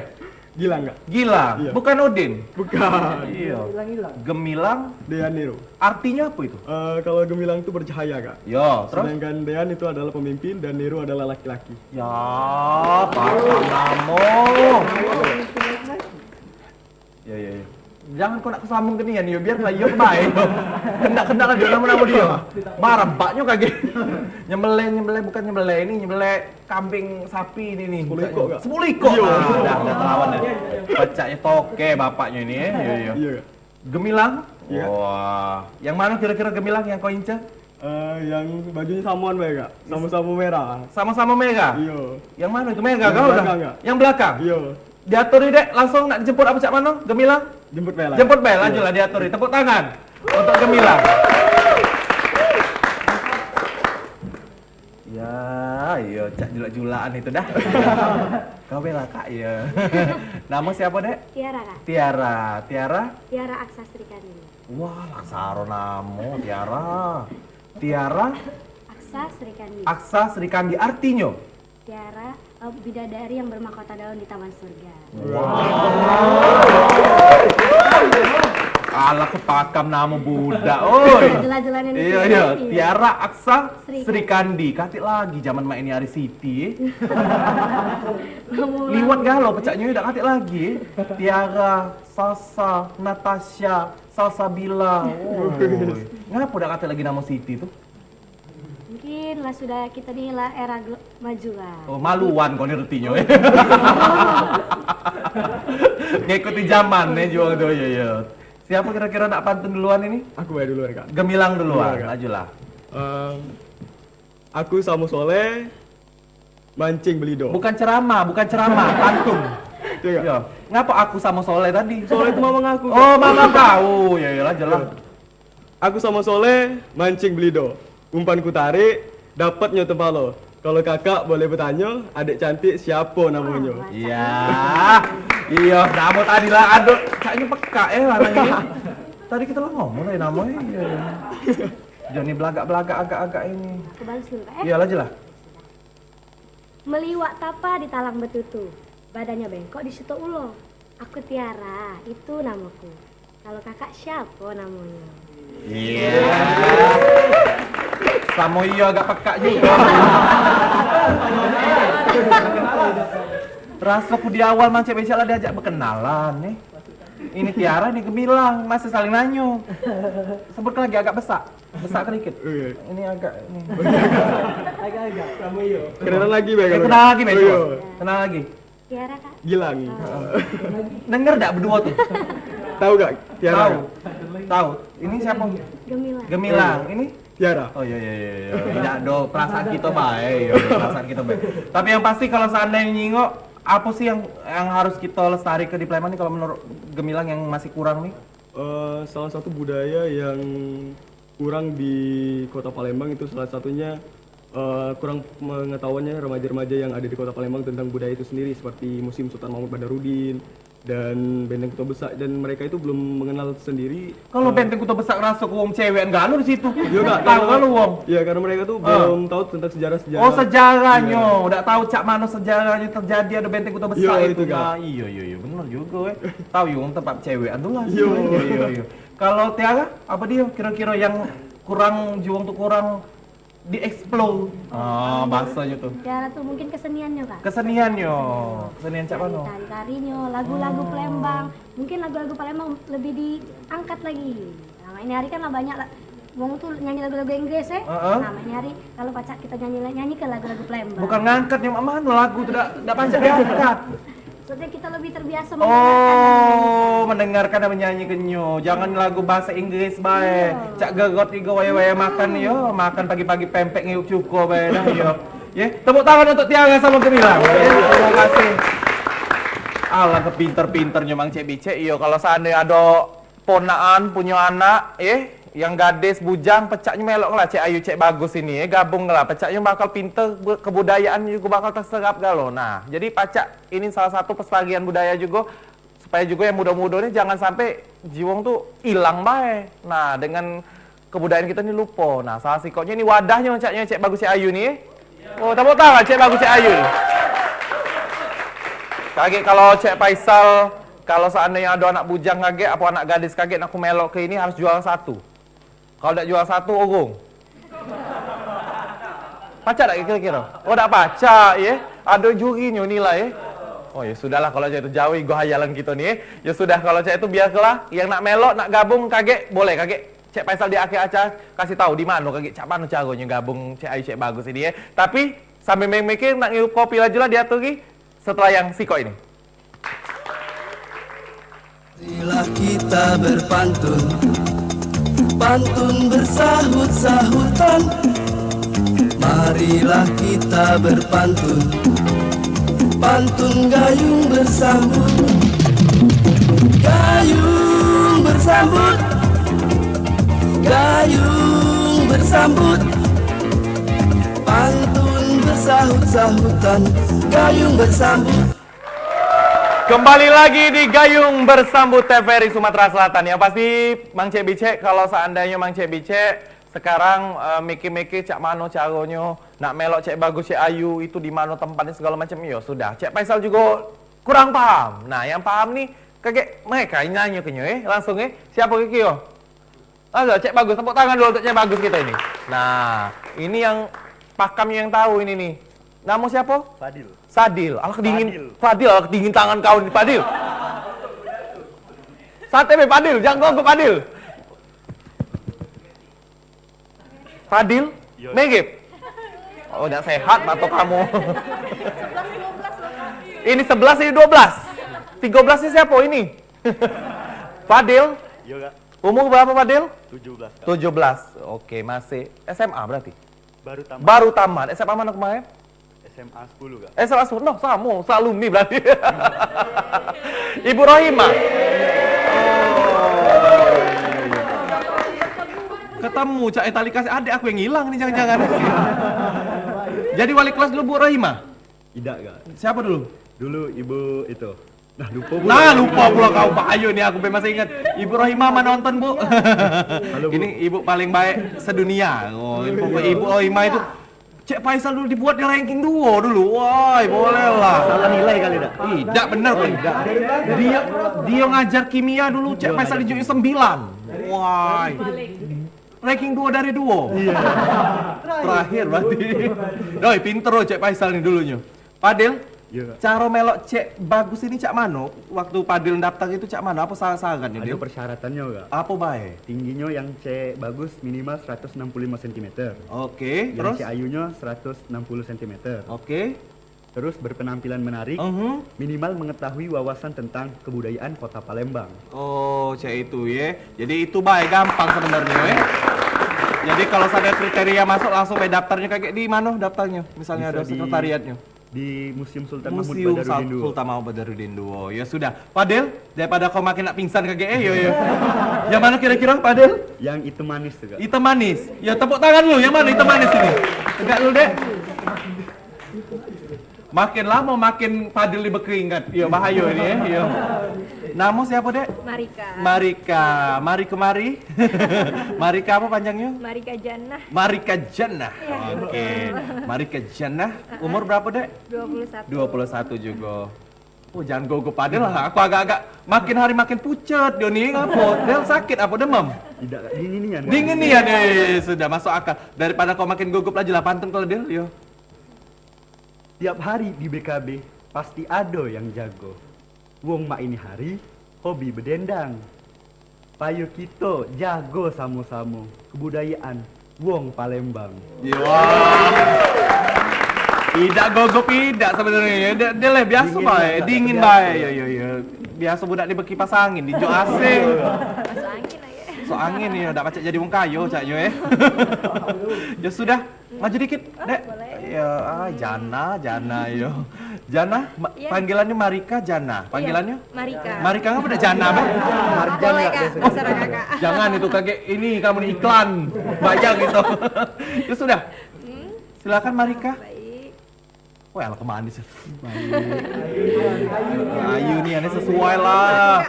Gilang, Kak. Gilang. Iya. Bukan Udin. Bukan. Iya. Gemilang. Deanero. Artinya apa itu? Eh, kalau gemilang itu bercahaya, Kak. Yo, terus? Sedangkan Dean itu adalah pemimpin dan Nero adalah laki-laki. Ya, paham namo. Ya, ya, ya. Jangan kau nak kesambung ke nian, yo, biar lah, yo, bae. Kena, kena lah dia, nama-nama dia. Marah, baknyo kagek. Nyembelih, nyembelih, bukan nyembelih ini, nyembelih kambing, sapi ini nih. Sepuluh ikok, Kak. Sepuluh ikok. Iya. Nah, dah, dah terlawan dah. Pecaknya toke bapaknya ini, ya. Iya, iya. Iya, Kak. Gemilang? Iya. Wah, yang mana kira-kira gemilang yang kau incer? Eh, yang bajunya samaan bae, Kak. Sama-sama merah. Sama-sama merah? Iya. Yang mana itu merah? Yang kau dah? Belakang, Kak. Yang belakang? Iya. Diatur ni, Dek, langsung nak dijemput apa cak mana? Gemilang? Jemput bae lah. Jemput bae, iya. Lanjutlah diatur ni. Tepuk tangan untuk gemilang. Ya, iya, cak julak-julakan itu dah. Kau bela, Kak, ya. Nama siapa, Dek? Tiara, Kak. Tiara. Tiara? Tiara Aksa Srikandi. Wah, laksaro namo, Tiara. Tiara? Aksa Srikandi. Aksa Srikandi. Artinyo? Tiara, eh, bidadari yang bermahkota daun di taman surga. Alah, kepakam namo budak, oi. Jelas-jelas ini. Iya, iya. Tiara Aksa Srikandi. Srikandi. Katik lagi zaman mak ini hari Siti, eh. Liwat galo pecaknyo dak katik lagi, eh. Tiara, Sasa, Natasha, Salsabila. Oi. Ngapo dak katik lagi namo Siti tu? Mungkin lah sudah kita ni lah era gel-, maju lah. Oh, maluan kau ni rutinyo, eh. Ngikuti zaman, eh, jual tu, ya, ya. Siapa kira-kira nak pantun duluan ini? Aku bae duluan, Kak. Gemilang duluan, duluan, Kak. Majulah. Em, aku samo Soleh mancing belido. Bukan ceramah, bukan ceramah, pantun. Iya, Kak. Ya. Ngapa aku sama Soleh tadi? Soleh itu mamang aku, Kak. Oh, mamang kau. Ya, iyalah, jelas. Iya. Aku sama Soleh mancing belido. Umpan ku tarik, dapatnyo tempalo. Kalau kakak boleh bertanya, adik cantik siapa namonyo? Iya. Iya, nama tadi lah, aduh, caknyo pekak, eh, lanang ini. Tadi kita lah ngomong lah namanya. Iya, iya. Johnny belagak-belagak agak-agak ini. Aku balas dulu, Kak, eh. Iyalah, jelas. Meliwak tapa di talang betutu, badannya bengkok di situ ulo. Aku Tiara, itu namaku. Kalau kakak siapa namanya? Iya. Sama iya agak pekak juga. Rasaku di awal mancing becak lah diajak berkenalan nih. Ini Tiara, ini Gemilang, masih saling nanyo. Sebut lagi agak besak, besak sedikit. Iya. Ini agak ini. Agak-agak sama iyo. Kenalan lagi, Bang. Eh, kalau kenal lagi, Bang. Iya. Kenal lagi. Tiara, Kak. Gilang. Oh. Denger dak berdua tuh? Tahu gak Tiara? Tahu. Tahu. Ini siapa? Gemilang. Gemilang. Iya. Ini? Tiara. Oh, iya, iya, iya, iya. Tidak ada perasaan kita baik, ya, perasaan kita baik. Tapi yang pasti, kalau seandainya nyingok, apa sih yang, yang harus kita lestari ke di Palembang ni, kalau menurut Gemilang yang masih kurang nih? Eh, salah satu budaya yang kurang di Kota Palembang itu salah satunya, eh, kurang pengetahuannya remaja-remaja yang ada di Kota Palembang tentang budaya itu sendiri, seperti Museum Sultan Mahmud Badarudin dan Benteng Kota Besar, dan mereka itu belum mengenal sendiri. Kalau eh, Benteng Kota Besar, rasa ku wong cewekan galo di situ. Iya, Kak, tahu karena, galo wong. Iya, karena mereka tuh ah, belum tahu tentang sejarah-sejarah. Oh, sejarahnya. Iya. Dak tahu cak mana sejarahnya terjadi ada Benteng Kota Besar. Iya, itu, itu, Kak. Nah, iya, iya, iya, bener juga, eh. Tahu ya wong tempat cewekan tu lah. Iya. Iya, iya, iya. Kalau Tiara, apa dia kira-kira yang kurang, Juang tu kurang dieksplor? Ah, bahasanya tu. Tiara tu mungkin keseniannya, Kak. Keseniannya. Kesenian cak mana? Tari-tarinya, lagu-lagu Palembang. Mungkin lagu-lagu Palembang lebih diangkat lagi. Nah, ini hari kan lah banyak lah. Wong tu nyanyi lagu-lagu Inggris, eh. Heeh. Nah, ini hari kalau pacak kita nyanyi, nyanyi ke lagu-lagu Palembang. Bukan ngangkat, yang mana lagu tu dak, dak pacak diangkat. Maksudnya kita lebih terbiasa mendengarkan. Oh, mendengarkan dan menyanyi kenyo. Jangan lagu bahasa Inggris bae. Iya. Cak gegot igo waya-waya makan yo, makan pagi-pagi pempek ngiup cuko bae dah yo. Ye, tepuk tangan untuk Tiara sama Gemilang. Terima kasih. Alangkah pinter-pinternyo Mang Cek Bicek. Iyo, kalau seandainya ada ponakan punyo anak, eh, yang gadis bujang, pecaknyo melok lah Cek Ayu, Cek Bagus ini, eh, gabung lah. Pecaknyo bakal pinter, bu-, kebudayaan jugo bakal terserap galo. Nah, jadi pacak ini salah satu pelestarian budaya jugo, supaya jugo yang mudo-mudo ni jangan sampe jiwong tu ilang bae. Nah, dengan kebudayaan kito ni lupo. Nah, salah sikoknyo ni wadahnyo, caknyo Cek Bagus, Cek Ayu ni, eh. Oh, tepuk tangan Cek Bagus, Cek Ayu. Kagek kalau Cek Faisal, kalau seandainya ada anak bujang kagek, apa anak gadis kagek, nak ku melok ke ini harus juara satu. Kalau dak juara satu, urung. Pacak dak kira-kira? Oh, dak pacak, ye. Ada jurinyo nilai, ye. Oh, ya sudahlah kalau cak itu jauh igo hayalan kito ni, ye. Ya sudah, kalau cak itu biarlah yang nak melok, nak gabung kagek, boleh kagek. Cek Faisal di akhir acara kasih tahu di mano kagek, cak mano caronyo gabung Cek Ayu, Cek Bagus ini, ye. Tapi sambil mikir, nak ngirup kopi laju lah diatur lagi setelah yang sikok ini. Marilah kita berpantun, pantun bersahut-sahutan. Marilah kita berpantun, pantun gayung bersambut. Gayung bersambut, gayung bersambut. Pantun bersahut-sahutan, gayung bersambut. Kembali lagi di Gayung Bersambut T V R I Sumatera Selatan. Yang pasti, Mang Cek Bicek, kalau seandainya Mang Cek Bicek sekarang, eh, mikir-mikir cak mano caronyo nak melok Cek Bagus, Cek Ayu, itu di mano tempatnya segala macam, yo sudah. Cek Faisal juga kurang paham. Nah, yang paham ni kagek mereka yang nanya ke nyo, eh, langsung, eh. Siapa ke kio? Alah, Cek Bagus, tepuk tangan dulu untuk Cek Bagus kita ini. Nah, ini yang pakam yang tahu ini nih. Namo siapa? Fadil. Sadil. Alah, dingin. Fadil. Fadil, alah, dingin tangan kau ni, Fadil. Sate be, Fadil, jangan kau, Fadil. Fadil? Yo. Mirip. Oh, dak sehat batuk kamu. Ini sebelas, ini dua belas. Tiga belas ini siapa ini? Fadil? Yo, Kak. Umur berapa, Fadil? Tujuh belas, Kak. Tujuh belas. Oke, masih S M A berarti? Baru tamat. Baru tamat. S M A mana kemarin? S M A sepuluh, Kak. S M A sepuluh. Noh, sama, sealumni berarti. Ibu Rohimah. Ketemu cak, eh, tali kasih adik aku yang hilang ni, jangan-jangan. Jadi wali kelas dulu Bu Rohimah? Idak, Kak. Siapa dulu? Dulu ibu itu. Nah, lupa pula. Nah, lupa pula kau, bahaya ni, aku be masih ingat. Ibu Rohimah mana nonton, Bu? Halo, Bu. Ini ibu paling baik sedunia. Oh, pokok Ibu Rohimah itu Cek Faisal dulu dibuat di ranking duo dulu. Wah, boleh lah. Salah nilai kali dak? Ih, dak bener kali. Dak. Dia, dia ngajar kimia dulu, Cek Faisal dijunjung sembilan. Wah. Ranking duo dari duo. Iya. Terakhir berarti. Doi, pinter loh Cek Faisal ni dulunya. Padil, iya, Kak. Cara melok Cek Bagus ini cak mano? Waktu Padil daftar itu cak mano? Apa syarat-syaratnya, Dil? Ada persyaratannya, Kak. Apa bae? Tingginya yang Cek Bagus minimal seratus enam puluh lima sentimeter. Oke, terus? Yang Cek Ayunya seratus enam puluh sentimeter. Oke. Terus berpenampilan menarik, mhm, minimal mengetahui wawasan tentang kebudayaan Kota Palembang. Oh, cak itu, ye. Jadi itu bae, gampang sebenarnya, ye. Jadi kalau ada kriteria masuk langsung be daftarnyo kagek di mano daftarnyo? Misalnya Bisa ada di sekretariatnyo. Di Museum Sultan Mahmud Museum Badarudin Sul- dua. Sultan Mahmud Badarudin dua. Ya sudah. Fadil, daripada kau makin nak pingsan kagek eh, yo yo. Yang mana kira-kira Fadil? Yang hitam manis tu, Kak. Hitam manis. Ya tepuk tangan dulu. Yang mana hitam manis ini? Tegak dulu, Dek. Makin lama makin Fadil ni berkeringat. Yo bahayo ini eh. Yo. Namo siapo, Dek? Marika. Marika. Mari kemari. Marika apo panjangnyo? Marika Jannah. Marika Jannah. Iya. Oke. Marika Jannah. Umur berapo, Dek? Dua puluh satu. Dua puluh satu jugo. Oh, jangan gugup Fadil lah. Aku agak-agak makin hari makin pucet dio ni. Ngapo? Dia sakit apo demam? Tidak, Kak. Dingin nian, Kak. Dingin nian, eh, sudah masuk akal. Daripada kau makin gugup lagi lah pantun kalau Dil, yo. Tiap hari di B K B pasti ado yang jago. Wong mak ini hari hobi bedendang. Payo kito jago samo-samo kebudayaan wong Palembang. Yo. Idak gugup idak sebenarnyo. Dia, dia lah biaso Dingin bae, lah, dingin dingin biaso. Bae. Yo yo yo. Biaso budak ni bekipas angin, di jok A C. Masuk angin aja. Masuk angin yo, dak pacak jadi wong kayo caknyo eh. Ya sudah, maju dikit, Oh, Dek. Boleh. Ya, ah, Jana, Jana yo. Jana, ma- Iya. Panggilannya Marika Jana. Iya. Panggilannya? Marika. Marika ngapa dak Jana, Bang? Boleh, Kak. Terserah Kakak. Jangan itu kagek ini kamu ni iklan. Bayang itu. Ya sudah. Hmm. Silakan Marika. Baik. Wah, alah kemana sih? Ayu ni aneh sesuai lah.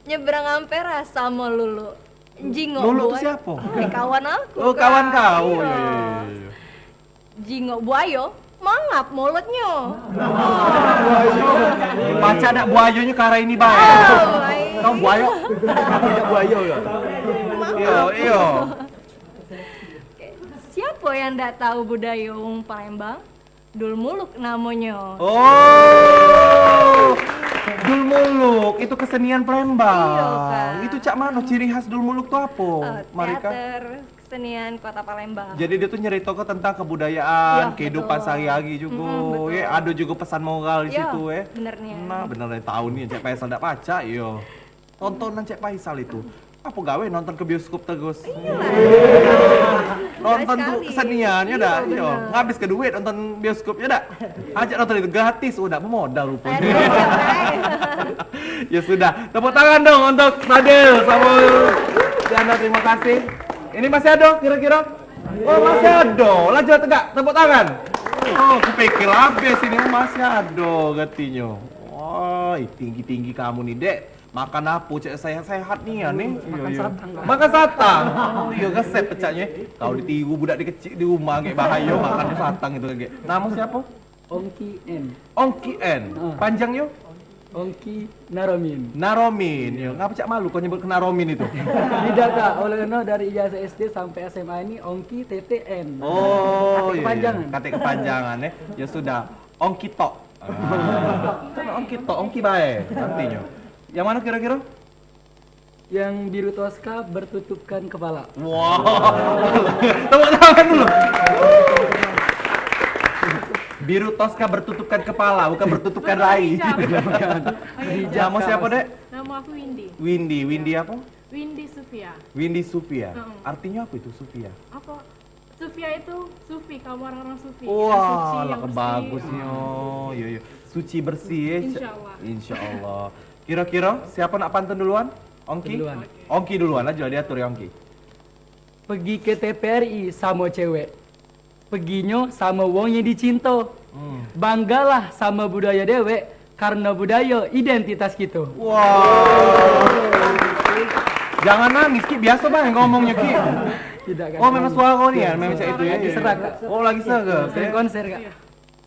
Nyebrang Ampera samo Lulu. Jingok Lulu tu buayo. Siapo? Eh, kawan aku, Oh, Kak. Kawan kau. Iya. Iya, iya, iya, iya. Jingok buayo, mangap mulutnyo. Pacak dak buayonyo ke arah ini bae. Oh, baik. Kau buayo. Tidak buayo ya. Mangap. Iyo, iyo. Oke. Siapo yang dak tahu budayo wong Palembang? Dul Muluk namonyo. Oh, Dul Muluk itu kesenian Palembang. Iyo, Kak. Itu cak mano ciri khas Dul Muluk tu apo, Eh, Marika? Teater kesenian Kota Palembang. Jadi dia tu nyeritoke tentang kebudayaan, Iyo, kehidupan betul. Sehari-hari juga. Mm-mm, betul. Eh, ada juga pesan moral di Iyo, situ, eh. Bener nian. Nah, bener nian tahu ni, Cak Faisal dak pacak, iyo. Tontonan Cek Faisal itu. Apa gawe nonton ke bioskop terus? Iya. Nonton tu Sekali. Kesenian, ya Iya, dak? Iya. Benar. Ngabis ke duit nonton bioskop, ya dak? Ajak nonton itu gratis, oh dak bermodal rupanya. Aduh, ya sudah, tepuk tangan dong untuk Fadil sama Jana, terima kasih. Ini masih ada kira-kira? Oh, masih ada. Lanjut tegak, tepuk tangan. Oh, kupikir habis ini, oh, masih ada katanya. Wah, tinggi-tinggi kamu nih, Dek. Makan apo cak sehat-sehat nian ni? Makan satang. Makan satang. Oh, iyo, resep pecaknyo. Kau ditiru budak di kecik di rumah, agek bahayo makan satang itu, agek. Namo siapo? Ongki N. Ongki N. Ah. Panjangnyo? Ongki Naromin. Naromin. Yo, ngapo cak malu kau nyebut ke Naromin itu? Tidak, Kak. Oleh karena dari ijazah S D sampai S M A ini Ongki T T N. Oh, Kata iyo, iyo. Kepanjangan. Kata kepanjangan, eh. Ya sudah. Ongki tok. Ah. Kan ongki tok, ongki bae artinyo. Yang mano kiro-kiro? Yang biru toska bertutupkan kepala. Wah. Tepuk tangan dulu. Biru toska bertutupkan kepala, bukan bertutupkan rai. Hijab. Hijab. Namo siapo, Dek? Nama aku Windy. Windy, Windy apo? Windy Sufia. Windy Sufia. Heeh. Artinyo apo itu Sufia? Apa? Sufia itu sufi, kamu orang-orang sufi. Yang Wah, suci, lah yang bersih. Bagusnyo. Yo, yo. Suci bersih, eh. Insya Allah. Insya Allah. Kiro-kiro siapo nak pantun duluan? Ongki? Duluan. Ongki duluan aja, diatur ya Ongki. Pegi ke T P R I samo cewek. Peginyo samo wong yang dicinto. Hmm. Banggalah samo budayo dewek, karno budayo identitas kito. Wah. Jangan nangis, Ki. Biaso bae ngomongnyo, Ki. Tidak, Kak. Oh, memang suaro ni ya, memang cak itu ya. Lagi serak, Kak. Oh, lagi serak. Sering konser, Kak.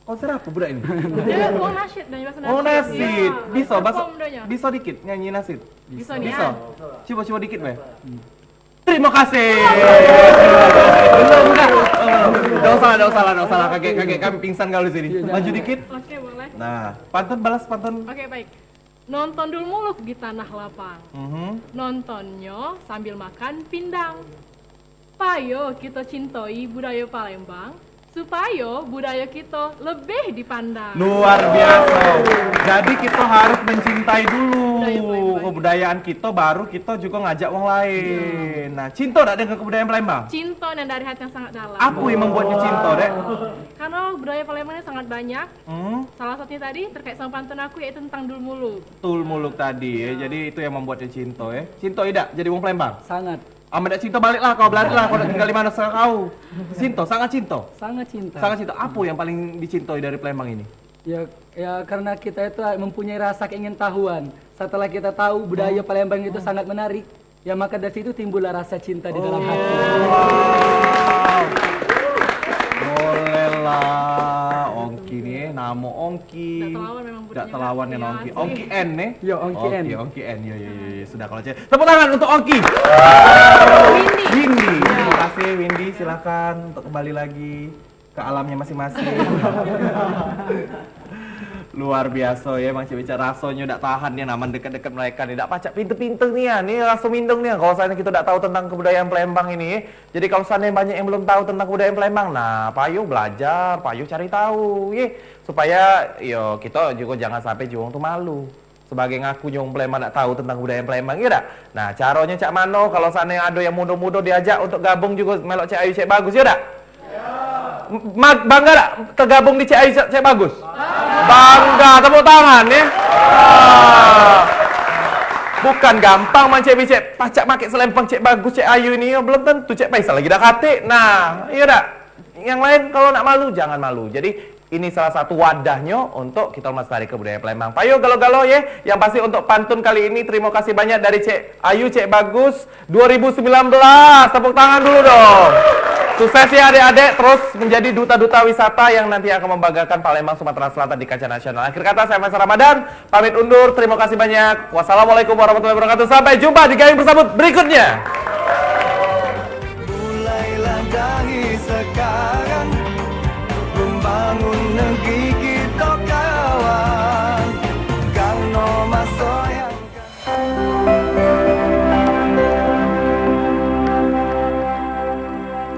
Konser apo budak ini? Dia wong nasyid dah, bahasa Oh, nasyid. Nasyid. Iya. Biso, bahasa, Perform dah, ya. Biso dikit nyanyi nasyid? Biso ni, Biso. Ya. Cubo, cubo dikit bae. Terima kasih. Belum, dah. Belum. Dak usah lah, dak usah lah, dak usah lah. Kagek, kagek kami pingsan kalau di sini. Iya, jangan. Maju dikit. Oke, boleh. Nah, pantun, balas pantun. Oke, baik. Nonton Dul Muluk di tanah lapang. Mhm. Nontonnyo sambil makan pindang. Payo kito cintoi budayo Palembang, Supayo budaya kita lebih dipandang. Luar biasa. Jadi kita harus mencintai dulu Budaya Palembang. kebudayaan kita, baru kita juga ngajak wong lain. Nah, cinta tak dengan kebudayaan Palembang? Cinta yang dari hati yang sangat dalam. Apa yang membuatnya cinta, Dek? Karena budaya Palembang ini sangat banyak. Hmm? Salah satunya tadi terkait sama pantun aku, yaitu tentang Dul Muluk. Tul Muluk tadi ya. Jadi itu yang membuatnya cinta ya. Cinta tidak jadi wong Palembang? Sangat, Amat dak cinta, baliklah kau, belarilah kau, nak tinggal di mana serah kau. Cinta, sangat cinta. sangat cinta. Sangat cinta. Apa yang paling dicintai dari Palembang ini? Ya, ya karena kita itu mempunyai rasa keingintahuan. Setelah kita tahu budaya Palembang itu sangat menarik, ya maka dari situ timbullah rasa cinta di dalam hati. Wow. Boleh lah, Ongki ni, nama Ongki. Tak terlawan memang Tak budayanya terlawan dengan Ongki. Ongki. Ongki N nih? Yo, Ongki N. Ongki N. Yo, yo, yo, yo. Sudah kalau cek. Tepuk tangan untuk Ongki. Windy. Windy. Terima kasih Windy, silakan untuk kembali lagi ke alamnya masing-masing. Luar biasa ya, Mang Cik Bicak, rasanya dak tahan ni, naman deket-deket mereka ni, dak pacak pinter-pinter ni ya, ni rasa mindeng ni ya. Kalau seandainya kita dak tahu tentang kebudayaan Palembang ini, jadi kalau seandainya banyak yang belum tahu tentang kebudayaan Palembang, nah, payu belajar, payu cari tahu, ye, supaya yo kita juga jangan sampai juang tu malu. Sebagai ngaku nyong Palembang dak tahu tentang budaya Palembang, iya dak? Nah, caranya cak mano kalau seandainya ada yang muda-muda diajak untuk gabung juga melok Cek Ayu, Cek Bagus, iya dak? M- ma- bangga dak tergabung di Cek Ayu, Cek, Cek Bagus? Bangga, tepuk tangan ya. Ah. Bukan gampang man Cek Bicek, pacak make selempang Cek Bagus, Cek Ayu ini, belum tentu Cek Faisal lagi dak katik. Nah, iya dak? Yang lain kalau nak malu, jangan malu. Jadi, ini salah satu wadahnya untuk kita melestarikan budaya Palembang. Payo galo-galo ye. Yang pasti untuk pantun kali ini, terima kasih banyak dari Cek Ayu, Cek Bagus, dua ribu sembilan belas. Tepuk tangan dulu dong. Sukses ya adik-adik, terus menjadi duta-duta wisata yang nanti akan membanggakan Palembang, Sumatera Selatan di kancah nasional. Akhir kata, saya Faisal Ramadan, pamit undur. Terima kasih banyak. Wassalamualaikum warahmatullahi wabarakatuh. Sampai jumpa di Gayung Bersambut berikutnya.